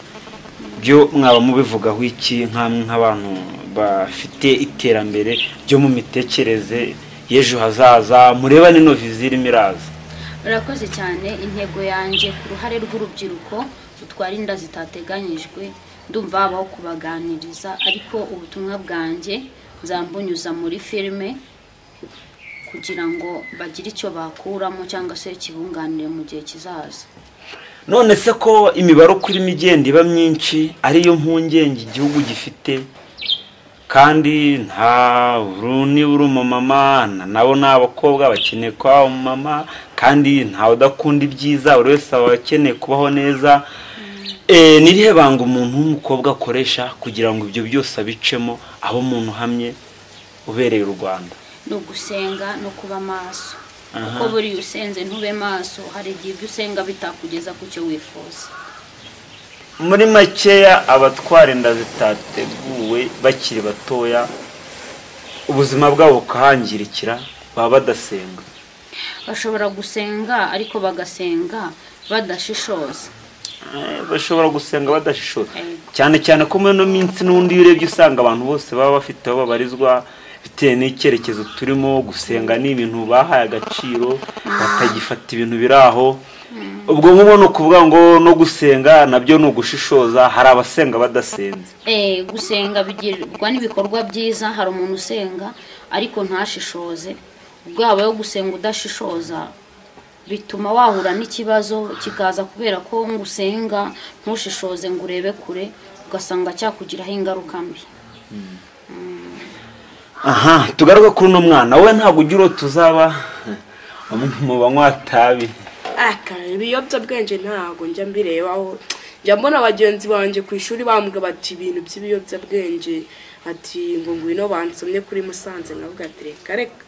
byo mwaba mubivugaho iki nkamwe nk'abantu bafite iterambere ryo mu mitekerereze y'ejo hazaza, mureba nino viziyo irimo iraza? Urakoze cyane. Intego yanjye ku ruhare rw'urubyiruko rutwara inda zitateganyijwe, ndumva habaho kubaganiriza, ariko ubutumwa bwanjye nzambunyuza muri filime kugira ngo bagire icyo bakuramo cyangwa se kibunganire mu gihe kizaza. None se ko imibare uko irimo igenda iba myinshi ariyo mpungenge igihugu gifite, kandi nta niba uri umumama nabo ni abakobwa bakeneye kuba umumama, kandi ntawe udakunda ibyiza, buri wese aba akeneye kubaho neza. Ni irihe banga umuntu w'umukobwa akoresha kugira ngo ibyo byose abicemo abe umuntu uhamye ubereye u Rwanda? Ni ugusenga no kuba maso, kuko buriya usenze ntube maso hari igihe ibyo usenga bitakugeza ku cyo wifuza. Muri makeya abatwara inda zitateguwe bakiri batoya ubuzima bwabo bukahangirikira, baba badasenga. Bashobora gusenga ariko bagasenga badashishoza. Bashobora gusenga badashishoza cyane cyane ko muri ino minsi n'undi iyo urebye usanga abantu bose baba bafite aho babarizwa bitewe n'icyerekezo turimo. Gusenga ni ibintu bahaye agaciro, batagifata ibintu biri aho. Ubwo nk'ubu ni ukuvuga ngo no gusenga nabyo ni ugushishoza, hari abasenga badasenze. Gusenga bigirwa n'ibikorwa byiza, hari umuntu usenga ariko ntashishoze. Ubwo habayeho gusenga udashishoza bituma wahura n'ikibazo kikaza kubera ko ngusenga ntushishoze ngo urebe kure, ugasanga cyakugiraho ingaruka mbi. Aha tugaruke kuri uno mwana, we ntabwo ugira uwo tuzaba mu banywa tabi. Ibiyobyabwenge ntabwo njya mbirebaho, njya mbona bagenzi banjye ku ishuri bambwira bati ibintu by'ibiyobyabwenge, ati ngo ngwino bansomye kuri Musanze, nkavuga ati reka reka.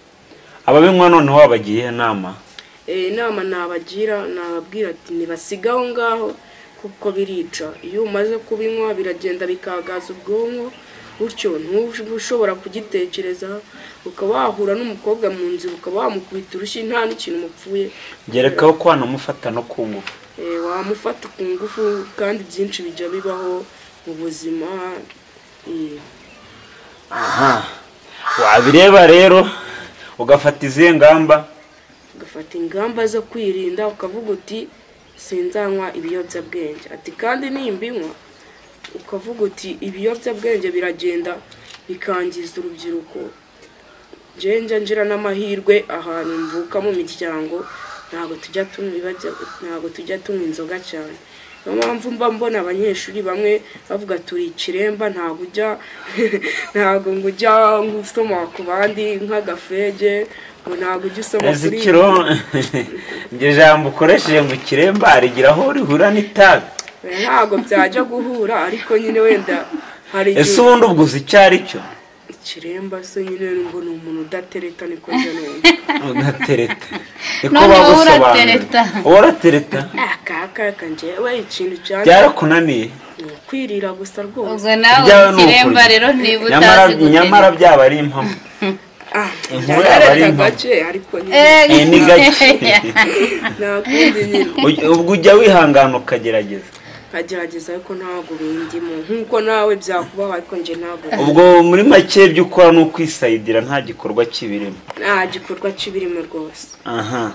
Ababinywa noneho wabagiye inama? Inama nabagira, nababwira ati nibasiga aho ngaho kuko birica. Iyo umaze kubinywa biragenda bikagaza ubwonko, gutyo ntushobora kugitekereza, ukaba wahura n'umukobwa mu nzira ukaba wamukubita urushyi nta n'ikintu mupfuye. Gerekaho ko wanamufata no ku ngufu. Wamufata ku ngufu, kandi byinshi bijya bibaho mu buzima. Aha wabireba rero ugafata izihe ngamba? Ugafata ingamba zo kwirinda, ukavuga uti sinzanywa ibiyobyabwenge, ati kandi nimbinywa, ukavuga uti ibiyobyabwenge biragenda bikangiza urubyiruko. Njye ngira n'amahirwe ahantu mvuka mu miryango ntabwo tujya tunywa inzoga cyane. Niyo mpamvu mba mbona abanyeshuri bamwe bavuga turi ikiremba, ntabwo ujya usoma ku bandi nk'agafege, ngo ntabwo ujya usoma kuri iryo jambo ukoresheje ngo ikiremba rigira aho rihura n'itabi. Ntabwo byajya guhura, ariko nyine wenda hari igihe. Ese ubundi ubwo uzi icyo ari cyo? Ikiremba se nyine ngo ni umuntu udatereta, niko njya numva. Udatereta niko bagusobanurira. Uratereta? Akaka njyewe ikintu cyane byarakunaniye kwirira gusa rwose. Ubwo nawe ikiremba rero niba utazi gutereta, nyamara byaba ari impamo. Inkuru yaba ari impamo ariko nyine ni gake. Nta kundi nyine. Ubwo ujya wihangana ukagerageza. Nkagerageza ariko ntabwo bindimo nkuko nawe byakubaho, ariko njye ntabwo. Ubwo muri make ibyo ukora ni ukwisayidira, nta gikorwa kibirimo. Nta gikorwa kibirimo rwose. Aha.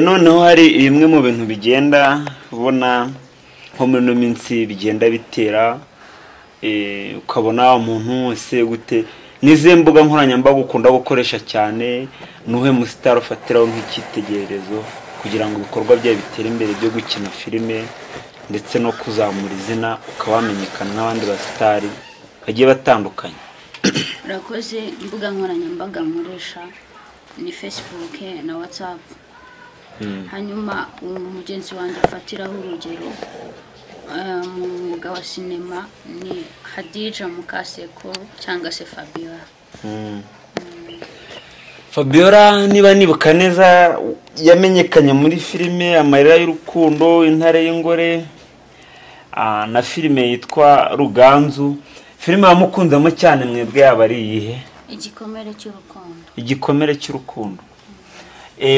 Noneho hari bimwe mu bintu bigenda ubona nko muri ino minsi bigenda bitera, ukabona umuntu wese gute. N'izihe mbuga nkoranyambaga ukunda gukoresha cyane? Nuhe musitari ufatiraho nk'icyitegererezo kugira ngo ibikorwa byawe bitere imbere byo gukina filime ndetse no kuzamura izina ukaba wamenyekana n'abandi basitari bagiye batandukanye? Urakoze. Imbuga nkoranyambaga nkoresha ni Facebook na WhatsApp. Hanyuma umugenzi wanjye afatiraho urugero mu mwuga wa sinema ni Hadija Mukaseko cyangwa se Fabiola. Fabiola niba nibuka neza yamenyekanye muri filime Amarira y'Urukundo, Intare y'Ingore, na filime yitwa Ruganzu. Filime wamukunzemo cyane mwebwe yaba ari iyihe? Igikomere cy'urukundo. Igikomere cy'urukundo.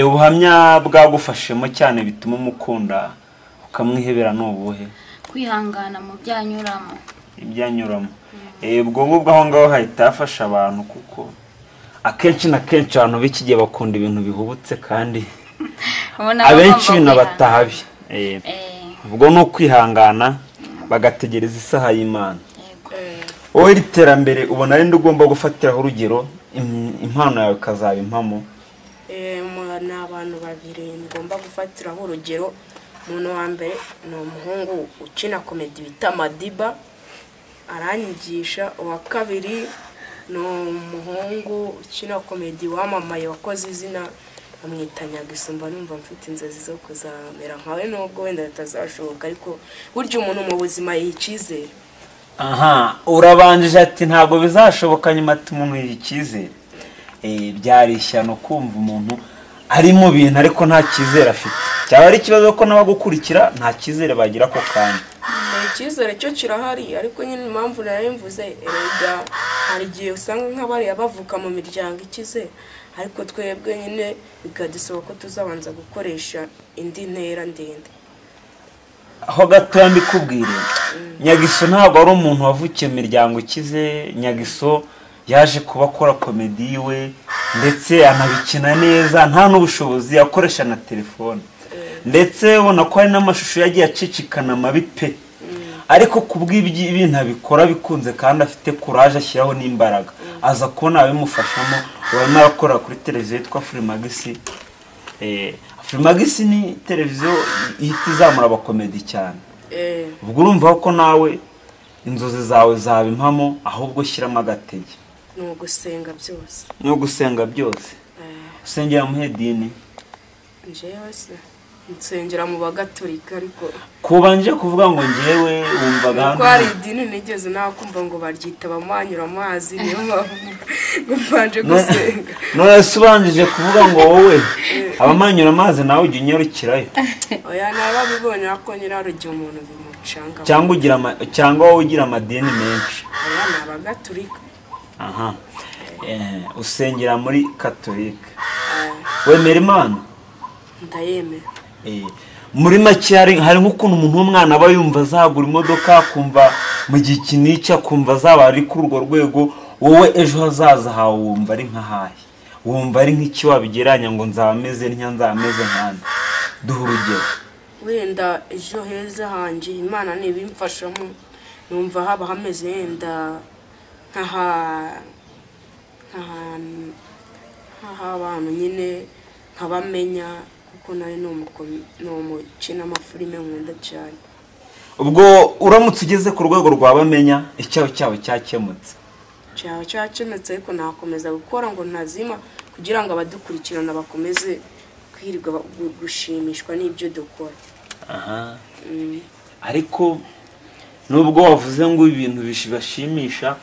Ubuhamya bwagufashemo cyane bituma umukunda ukamwihebera ni ubuhe? Kwihangana mu byanyuramo. Ibyanyuramo. Ubwo ngubwo aho ngaho hahita hafasha abantu, kuko akenshi na kenshi abantu b'iki gihe bakunda ibintu bihubutse kandi abenshi binabatahabi. Ubwo ni ukwihangana bagategereza isaha y'Imana. Wowe iri terambere ubona ari nde ugomba gufatiraho urugero impano yawe ikazaba impamo? Ni abantu babiri ngomba gufatiraho urugero. Umuntu wa mbere ni umuhungu ukina komedi bita Madiba, aranyigisha. Uwa kabiri ni umuhungu ukina komedi wamamaye wakoze izina, bamwita Nyagisumba. Numva mfite inzozi zo kuzamera nkawe nubwo wenda bitazashoboka, ariko burya umuntu mu buzima yiha icyizere. Aha urabanjije ati ntabwo bizashoboka, nyuma ati umuntu yiha icyizere. Byari ishyano kumva umuntu ari mu bintu ariko nta cyizere afite. Cyaba ari ikibazo ko n'abagukurikira nta cyizere bagira ako kanya. Icyizere cyo kirahari, ariko nyine impamvu narayimvuze, erega hari igihe usanga nk'abariya bavuka mu miryango ikize, ariko twebwe nyine bikadusaba ko tuzabanza gukoresha indi ntera ndende. Aho gatoya mbikubwire, Nyagiso ntabwo ari umuntu wavukiye mu miryango ikize. Nyagiso yaje kuba akora komedi yiwe ndetse anabikina neza, nta n'ubushobozi, akoresha na telefone, ndetse ubona ko hari n'amashusho yagiye acicikana mabi pe, ariko kubw'ibintu abikora bikunze kandi afite courage, ashyiraho n'imbaraga, aza kubona abimufashamo. Urabona arakora kuri televiziyo yitwa Freemax. Freemax ni televiziyo ihita izamura abakomedi cyane. Ubwo urumva ko nawe inzozi zawe zaba impamo, ahubwo shyiramo agatege. Ni ugusenga byose. Ni ugusenga byose. Usengera muhe dini? Njyewe se nsengera mu Bagatolika, ariko kubanje kuvuga ngo njyewe wumvaga ko hari idini nigeze nakumva ngo baryita bamanyura amazi, niyo mpamvu Ngo mbanje gusenga. None se ubanjije kuvuga ngo wowe abamanyura amazi nawe ujya unyarukirayo? Oya, narabibonye ariko nyine hari igihe umuntu bimucanga. Cyangwa ugira cyangwa wowe ugira amadini menshi? Oya, ni abagatulika. Aha, usengera muri katolika. Wemera Imana? Ndayemera. Muri make hari nk'ukuntu umuntu w'umwana aba yumva azagura imodoka, akumva mu gihe iki n'iki, akumva azaba ari kuri urwo rwego. Wowe ejo hazaza hawe wumva ari nk'ahahe? Wumva ari nk'iki wabigereranya ngo nzaba meze ntya, nzaba meze nkande? Duha urugero. Wenda ejo heza hanjye Imana nibimfashamo, numva haba hameze yenda nk'ahantu nyine nkabamenya, kuko nawe ni umukina amafilime nkunda cyane. Ubwo uramutse ugeze ku rwego rwa bamenya, icyaho cyawe cyakemutse? Cyaba cyakemutse, ariko nakomeza gukora ngo ntazima, kugira ngo abadukurikirana bakomeze kwirirwa gushimishwa n'ibyo dukora. Aha, ariko nubwo wavuze ngo ibintu bibashimisha,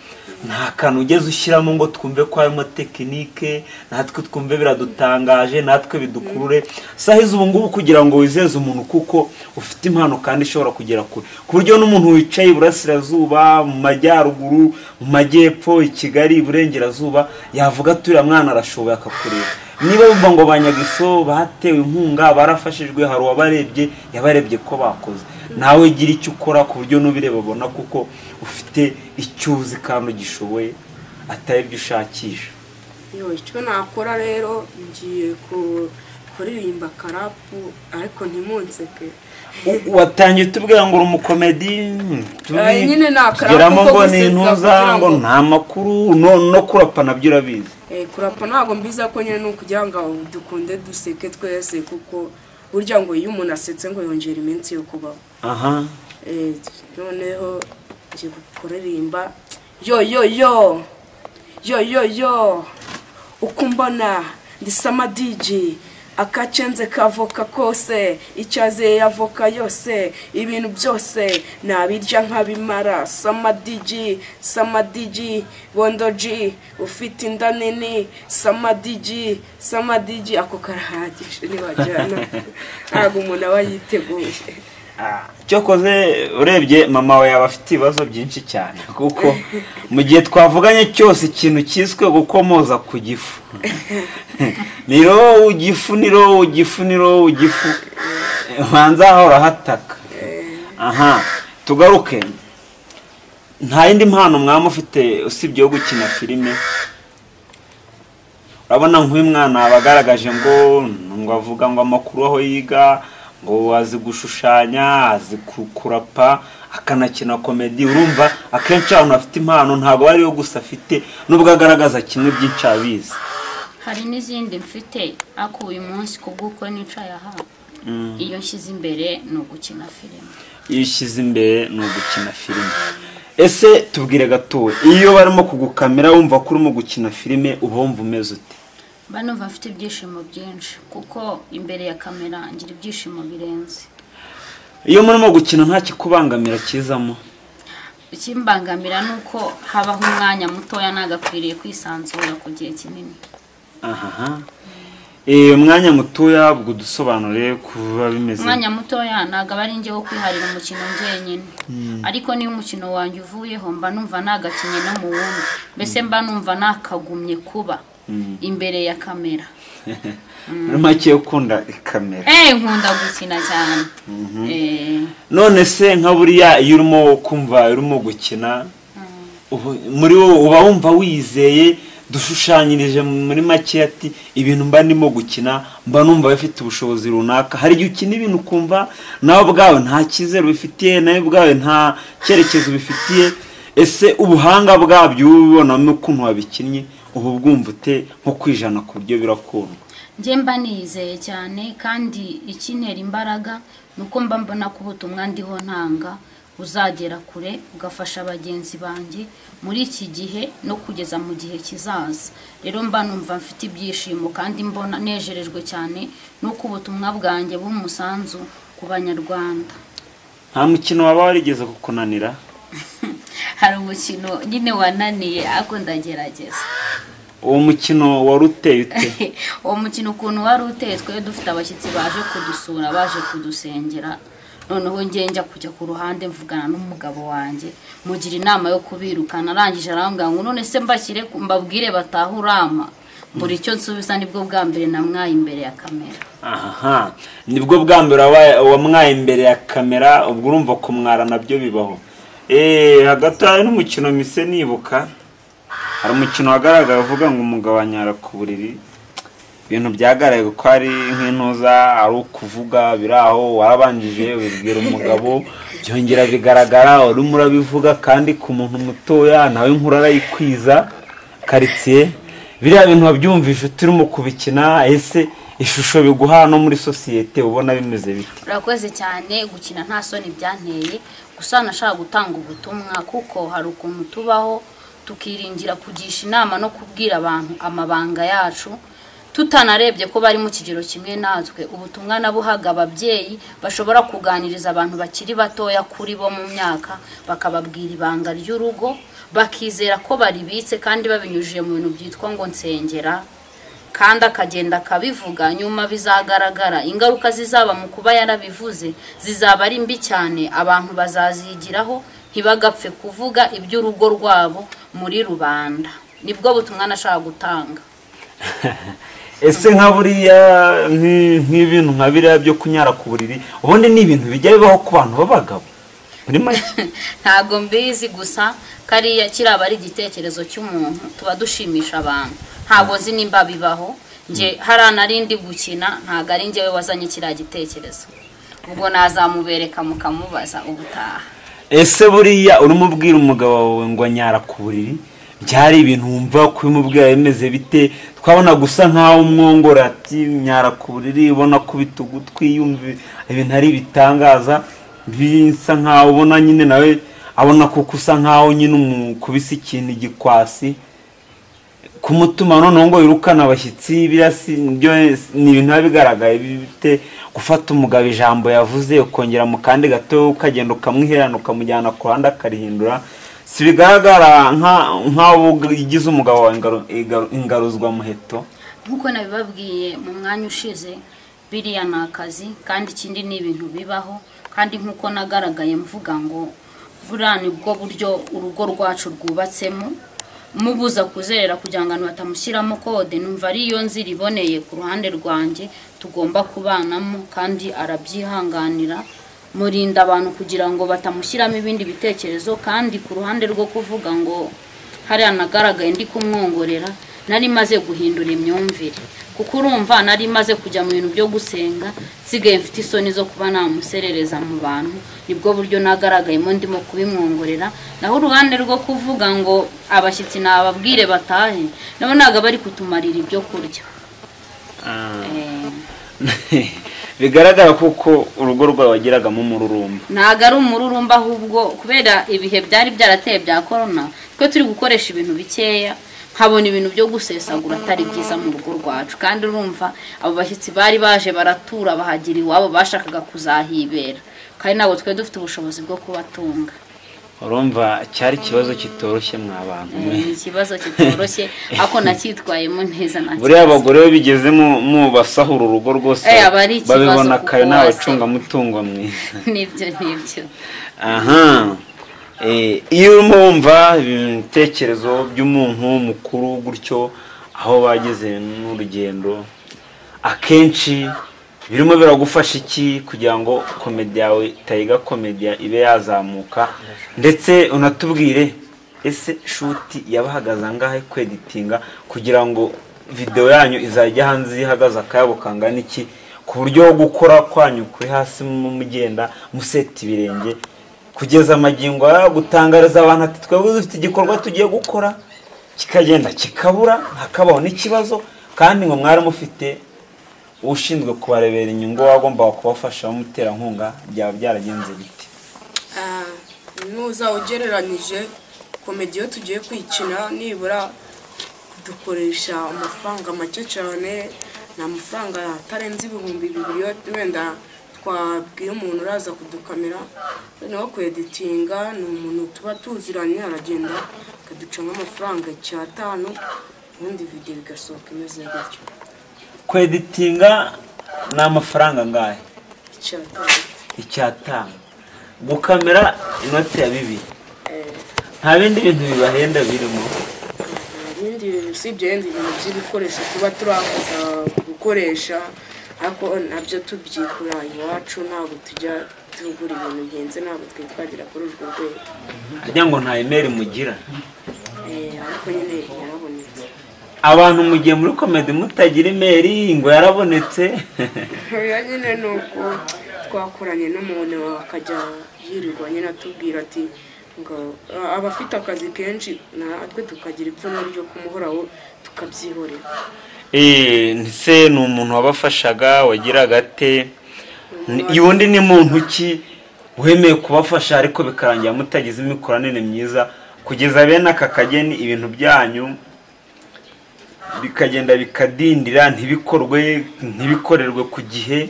nta kantu ugeze ushyiramo ngo twumve ko harimo tekinike, natwe twumve biradutangaje, natwe bidukurure. Sahize ubu ngubu kugira ngo wizeze umuntu kuko ufite impano kandi ishobora kugera kure, ku buryo n'umuntu wicaye iburasirazuba, mu majyaruguru, mu majyepfo, i Kigali, iburengerazuba, yavuga ati uriya mwana arashoboye, akakureba. Niba bumva ngo banyagiso batewe inkunga, barafashijwe, hari uwabarebye, yabarebye ko bakoze, nawe gira icyo ukora ku buryo n'ubireba abona kuko ufite icyo uzi kandi ugishoboye, atari ibyo ushakisha. Yo, icyo nakora rero, ngiye kuririmba karapu, ariko ntimunseke. Watangiye utubwira ngo uri umukomedi, nyine ni akarapu tugeramo ko ngo ni gusetsa intuza, kugira ngo nta makuru, no kurapa nabyo urabizi. Kurapa ntabwo mbizi, ko nyine ni ukugira ngo dukunde duseke twese, kuko burya ngo iyo umuntu asetse ngo yongera iminsi yo kubaho. Aha. Noneho ngiye kuririmba yo yo yo yo yo yo, uko mbona ndi samadiji, akacenze kavoka kose, icyaze avoka yose, ibintu byose nabirya nkabimara. Samadiji, samadiji, bondoji, ufite inda nini, samadiji, samadiji. Ako karahagije ntibajyana, ntabwo umuntu aba yiteguye. Cyokoze urebye mama we yaba afite ibibazo byinshi cyane, kuko mu gihe twavuganye cyose ikintu cyiswe gukomoza ku gifu ni roho igifu, ni roho igifu, ni roho igifu, hanze ahora hataka. Aha, tugaruke. Nta yindi mpano mwaba mufite usibye yo gukina filime? Urabona nk'uyu mwana aba agaragaje ngo avuga ngo amakuru aho yiga, ngo azi gushushanya, azi kurapa, akanakina komedi. Urumva akenshi abantu bafite impano ntabwo ari yo gusa afite, nubwo agaragaza kimwe byinshi abizi. Hari n'izindi mfite, ariko uyu munsi kubw'uko nicaye aha, iyo nshyize imbere ni ugukina filime. Iyo ushyize imbere ni ugukina filime. Ese tubwire gatoya, iyo barimo kugukamera wumva ko urimo gukina filime, uba wumva umeze ute? Mba numva mfite ibyishimo byinshi, kuko imbere ya kamera ngira ibyishimo birenze. Iyo murimo gukina nta kikubangamira kizamo? Ikimbangamira ni uko habaho umwanya mutoya, nagakwiriye kwisanzura ku gihe kinini. Aha, umwanya mutoya ubwo dusobanure kuba bimeze. Umwanya mutoya ntabwo aba ari njye wo kwiharira umukino njyenyine, ariko niyo umukino wanjye uvuyeho mba numva nagakinye no mu wundi, mbese mba numva nakagumye kuba imbere ya kamera. Muri make ukunda kamera? Nkunda gukina cyane. None se nka buriya iyo urimo kumva urimo gukina, muri wowe uba wumva wizeye? Dushushanyirije muri make ati ibintu mba ndimo gukina mba numva bifite ubushobozi runaka. Hari igihe ukina ibintu ukumva nawe ubwawe nta cyizere ubifitiye, nawe ubwawe nta cyerekezo ubifitiye. Ese ubuhanga bwabyo ubibonamo ukuntu wabikinnye, ubu bwumva ute nko kwijana ku buryo birakundwa? Njye mba nizeye cyane, kandi ikintera imbaraga ni uko mba mbona ko ubutumwa ndiho ntanga uzagera kure, ugafasha bagenzi banjye muri iki gihe no kugeza mu gihe kizaza. Rero mba numva mfite ibyishimo kandi mbona nejerejwe cyane nuko ubutumwa bwanjye bw'umusanzu ku banyarwanda. Nta mukino waba warigeze kukunanira? Hari umukino nyine wananiye, ariko ndagerageza. Uwo mukino wari uteye ute? Uwo mukino ukuntu wari uteye, twe dufite abashyitsi baje kudusura, baje kudusengera. Noneho njye njya kujya ku ruhande mvugana n'umugabo wanjye, mugira inama yo kubirukana. Arangije arambwira ngo none se mbashyire mbabwire batahe urama. Mbura icyo nsubiza, nibwo bwa mbere namwaye imbere ya kamera. Aha, nibwo bwa mbere wamwaye imbere ya kamera. Ubwo urumva kumwara nabyo bibaho. Hagati hari n'umukino mise nibuka, hari umukino wagaragaye uvuga ngo umugabo anyara ku buriri. Ibintu byagaragaye ko ari nk'intuza, ari ukuvuga biraho warabanjije ubibwira umugabo, byongera bigaragara urimo urabivuga kandi ku muntu mutoya nawe inkuru arayikwiza karitsiye. Biriya bintu wabyumvise turimo kubikina, ese ishusho biguha no muri sosiyete ubona bimeze bite? Urakoze cyane. Gukina nta soni byanteye, gusa nashaka gutanga ubutumwa kuko hari ukuntu tubaho tukiringira kugisha inama no kubwira abantu amabanga yacu tutanarebye ko bari mu kigero kimwe natwe. Ubutumwa nabuhaga ababyeyi bashobora kuganiriza abantu bakiri batoya kuri bo mu myaka, bakababwira ibanga ry'urugo, bakizera ko baribitse kandi babinyujije mu bintu byitwa ngo nsengera, kandi akagenda akabivuga, nyuma bizagaragara ingaruka zizaba mu kuba yarabivuze zizaba ari mbi cyane. Abantu bazazigiraho, ntibagapfe kuvuga iby'urugo rwabo muri rubanda. Nibwo butumwa nashaka gutanga. Ese nka buriya nk'ibintu nka biriya byo kunyara ku buriri, ubundi ni ibintu bijya bibaho ku bantu b'abagabo muri make? Ntabwo mbizi, gusa kariya kiraba ari igitekerezo cy'umuntu, tuba dushimisha abantu. Ntabwo nzi nimba bibaho. Nge hariya nari ndi gukina, ntabwo ari njyewe wazanye kiriya gitekerezo. Ubwo nazamubereka mukamubaza ubutaha. Ese buriya urimo ubwira umugabo wawe ngo anyara ku buriri, byari ibintu wumva kubimubwira bimeze bite? Twabona gusa nkaho umwongora ati nyara ku buriri, ubona kubita ugutwi yumva ibintu ari ibitangaza, bisa nkaho ubona nyine nawe abona kuko usa nkaho nyine umukubise ikintu igikwasi kumutuma noneho ngo wirukane abashyitsi. Birasi byo ni ibintu biba bigaragaye bite? Gufata umugabo ijambo yavuze ukongera mu kandi gato ukagenda ukamwiherana ukamujyana ku ruhande akarihindura, si bigaragara nkaho ugize umugabo wawe ingaruzwa muheto? Nkuko nabibabwiye mu mwanya ushize, biriya ni akazi kandi ikindi ni ibintu bibaho. Kandi nkuko nagaragaye mvuga ngo buriya nibwo buryo urugo rwacu rwubatsemo, mubuza kuzerera kugira ngo abantu batamushyiramo kode, numva ari iyo nzira iboneye ku ruhande rwanjye tugomba kubanamo, kandi arabyihanganira. Murinda abantu kugira ngo batamushyiramo ibindi bitekerezo. Kandi ku ruhande rwo kuvuga ngo hariya nagaragaye ndi kumwongorera, nari maze guhindura imyumvire, kuko urumva nari maze kujya mu bintu byo gusenga, nsigaye mfite isoni zo kuba namuserereza mu bantu. Nibwo buryo nagaragayemo ndimo kubimwongorera. Naho uruhande rwo kuvuga ngo abashyitsi nababwire batahe, nabo ntabwo bari kutumarira ibyo kurya. Bigaragara kuko urugo rwawe wagiragamo umururumba. Ntabwo ari umururumba, ahubwo kubera ibihe byari byarateye bya corona, twe turi gukoresha ibintu bikeya, nkabona ibintu byo gusesagura atari byiza mu rugo rwacu. Kandi urumva abo bashyitsi bari baje baratura bahagira iwabo, bashakaga kuzahibera, kandi ntabwo twe dufite ubushobozi bwo kubatunga. Urumva cyari ikibazo kitoroshye mwa bantu. Ni ikibazo kitoroshye ako nacyitwayemo neza nta. Buriya abagore bigeze mu basahura urugo rwose babibona kare n'abacungamutungo mwiza. Nibyo nibyo. Aha. Iyo urimo wumva ibitekerezo by'umuntu mukuru gutyo aho bageze n'urugendo, akenshi birimo biragufasha iki kugira ngo komedi yawe Tiger Comedy ibe yazamuka? Ndetse unatubwire ese shuti yabahagaze angahe kweditinga kugira ngo video yanyu izajya hanze ihagaze akayabo kangana iki, ku buryo gukora kwanyu kuri hasi mugenda museta ibirenge kugeza amagingo gutangariza abantu ati twebwe dufite igikorwa tugiye gukora kikagenda kikabura hakabaho n'ikibazo, kandi ngo mwari mufite ushinzwe kubarebera inyungu wagombaga kubafasha umuterankunga, byaba byaragenze bite? Nuza ugereranyije komedi iyo tugiye kwikina nibura dukoresha amafaranga make cyane, ni amafaranga atarenze 2000 wenda twabwiye umuntu uraza kudukamera. Noneho kweditinga ni umuntu tuba tuziranye, aragenda akaduca nk'amafaranga 5,000, Ubundi video igasohoka imeze gutyo. Kweditinga ni amafaranga angahe? 5. Gukamera inoti ya 2. Nta bindi bintu bibahenda birimo? Ibindi usibye yenda ibintu by'ibikoresho tuba turakoza gukoresha, ariko nabyo tubyikura iwacu, ntabwo tujya tugura ibintu bihenze, ntabwo twitwagira kuri urwo rwego. Harya ngo nta email mugira? Ariko nyine yarabonetse. Abantu mugiye muri comedy mutagira email ngo yarabonetse? Oya nyine nuko twakoranye n'umuntu akajya yirirwa nyine atubwira ati ngo abafite akazi kenshi natwe tukagira ipfunwe ryo kumuhoraho tukabyihorera. Ese ni umuntu wabafashaga wagiraga ate? Undi ni muntu ki wemeye kubafasha ariko bikarangira mutagize imikoranire myiza kugeza bene aka kageni ibintu byanyu bikagenda bikadindira, ntibikorwe, ntibikorerwe ku gihe,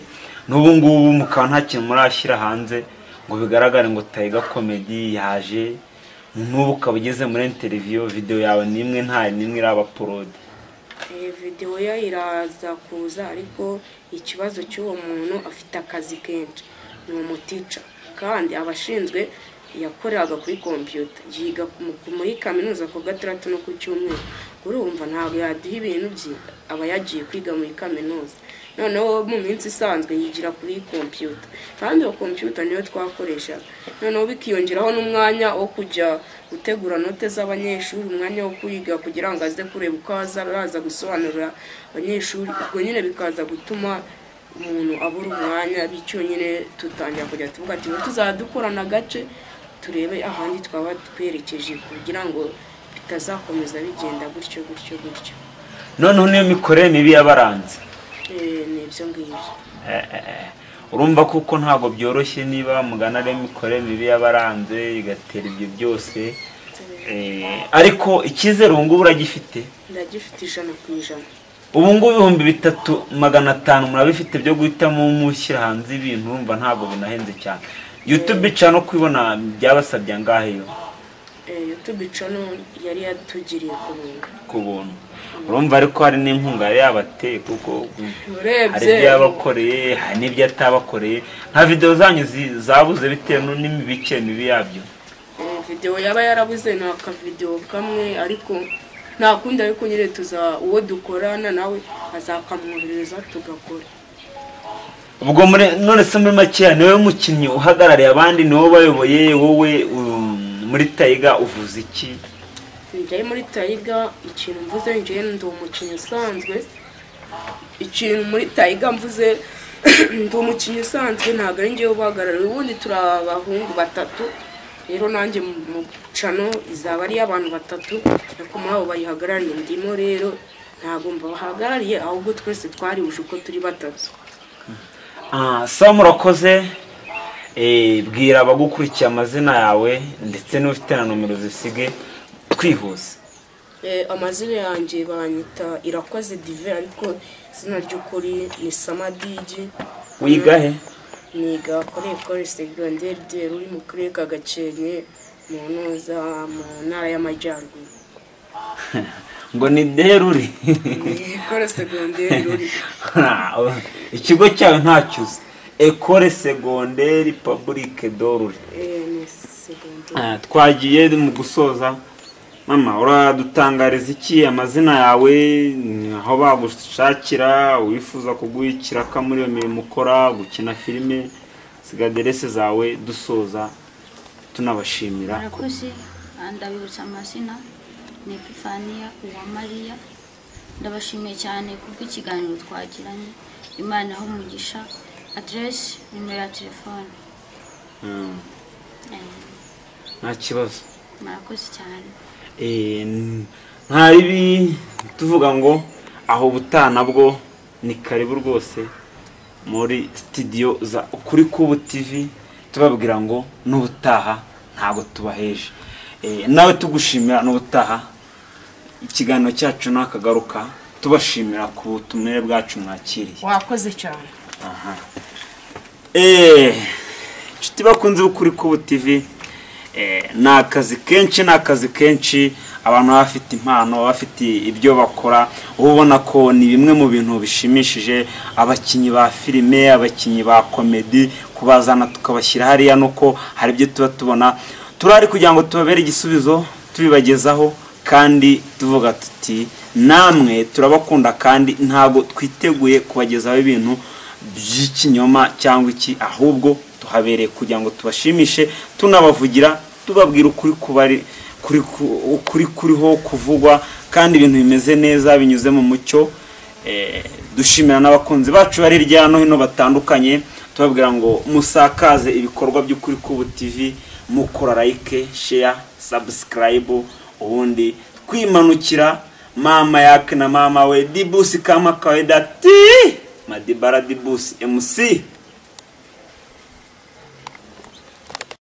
n'ubu ngubu mukaba nta kintu murashyira hanze ngo bigaragare ngo Tiger Comedy yaje, n'ubu ukaba ugeze muri interview video yawe nimwe nta nimwe iraba upload. Video ya iraza kuza, ariko ikibazo cy'uwo muntu afite akazi kenshi, ni umutica kandi abashinzwe yakoreraga kuri computer, yiga muri kaminuza ku gatandatu no ku cyumweru. Urumva ntabwo yaduha ibintu bye, aba yagiye kwiga muri kaminuza, noneho mu minsi isanzwe yigira kuri computer, kandi iyo computer niyo twakoreshaga. Noneho bikiyongeraho n'umwanya wo kujya gutegura note z'abanyeshuri, umwanya wo kwiga kugira ngo aze kureba uko azaza gusobanurira abanyeshuri, ubwo nyine bikaza gutuma umuntu abura umwanya. Bityo nyine tutangira kujya tuvuga ati tuzadukorana agace turebe ahandi twaba twerekeje kugira ngo bitazakomeza bigenda gutyo gutyo gutyo. Noneho niyo mikorere mibi yabaranze? Ni ibyo ngibyo. Urumva kuko ntabwo byoroshye niba mugana ari imikorere mibi yabaranze igatera ibyo byose. Ariko icyizere ubu ngubu uragifite? Ndagifite 100%. Ubu ngubu 3500 murabifite byo guhitamo mushyira hanze ibintu, urumva ntabwo binahenze cyane. YouTube channel kwibona byabasabye angahe yo? YouTube channel yari yatugiriye ku buntu. Urumva ariko hari n'inkunga yari yabateye kuko hari ibyo yabakoreye, hari n'ibyo atabakoreye. Nta video zanyu zabuze bitewe n'imibike mibi yabyo? Video yaba yarabuze ni aka video kamwe, ariko nta kundi, ariko nyine tuza uwo dukorana nawe azakamwohereza tugakora. Ubwo muri none se muri makeya niwe mukinnyi uhagarariye abandi, niwe bayoboye, wowe muri Tiger uvuze iki? Njye muri Tiger ikintu mvuze, njye ndi umukinnyi usanzwe. Ikintu muri Tiger mvuze ndi umukinnyi usanzwe, ntabwo ari njye ubahagarariye. Ubundi turi abahungu batatu, rero nanjye mu channel izaba ari abantu batatu, ariko muri abo bayihagarariye ndimo, rero ntabwo mbahagarariye, ahubwo twese twarihuje uko turi batatu. Sawa, murakoze. Bwira abagukurikiye amazina yawe ndetse n'ufite na nomero zisige twihuse. Amazina yanjye banyita Irakoze Dive, ariko izina ry'ukuri ni Samadigi. Wiga he? Niga kuri Ecole Secondaire de Ruri mu karere ka Gakenke mu ntara y'Amajyaruguru. Ngo ni Deruri? Ecole Secondaire Ruri. Ikigo cyawe ntacyuzi? Ecole Secondaire Publique de Ruri. Ni secondaire. Twagiye mu gusoza. Mama, uradutangariza iki amazina yawe, aho bagushakira, wifuza kuguhikira ka muri iyo mirimo ukora, gukina filime, siga aderese zawe dusoza tunabashimira. Murakoze, ndabibutsa amazina ni Epifania Uwamariya. Ndabashimiye cyane kubw'ikiganiro twagiranye. Imana aho umugisha. Aderese, nimero ya telefone. Nta kibazo. Murakoze cyane. Nta bibi tuvuga ngo aho ubutaha nabwo ni karibu rwose muri studio za Ukuri Kubu TV, tubabwira ngo n'ubutaha ntabwo tubaheje. Nawe tugushimira n'ubutaha ikiganiro cyacu nakagaruka, tubashimira ku butumire bwacu mwakiriye. Wakoze cyane. Inshuti bakunze Ukuri Kubu TV, ni akazi kenshi, ni akazi kenshi, Abantu baba bafite impano, baba bafite ibyo bakora, uba ubona ko ni bimwe mu bintu bishimishije. Abakinnyi ba filime, abakinnyi ba komedi, kubazana tukabashyira hariya, nuko hari ibyo tuba tubona turari kugira ngo tubabere igisubizo, tubibagezaho kandi tuvuga tuti namwe turabakunda, kandi ntabwo twiteguye kubagezaho ibintu by'ikinyoma cyangwa iki, ahubwo tuhabereye kugira ngo tubashimishe, tunabavugira, tubabwira ukuri kubari kuri ukuri kuriho kuvugwa, kandi ibintu bimeze neza binyuze mu mucyo. Dushimira n'abakunzi bacu bari hirya no hino batandukanye, tubabwira ngo musakaze ibikorwa by'Ukuri Kubu TV, mukora like, share, subscribe, ubundi twimanukira mama yake na mama we Dibusi kama kawaida ti Madibara Dibusi MC.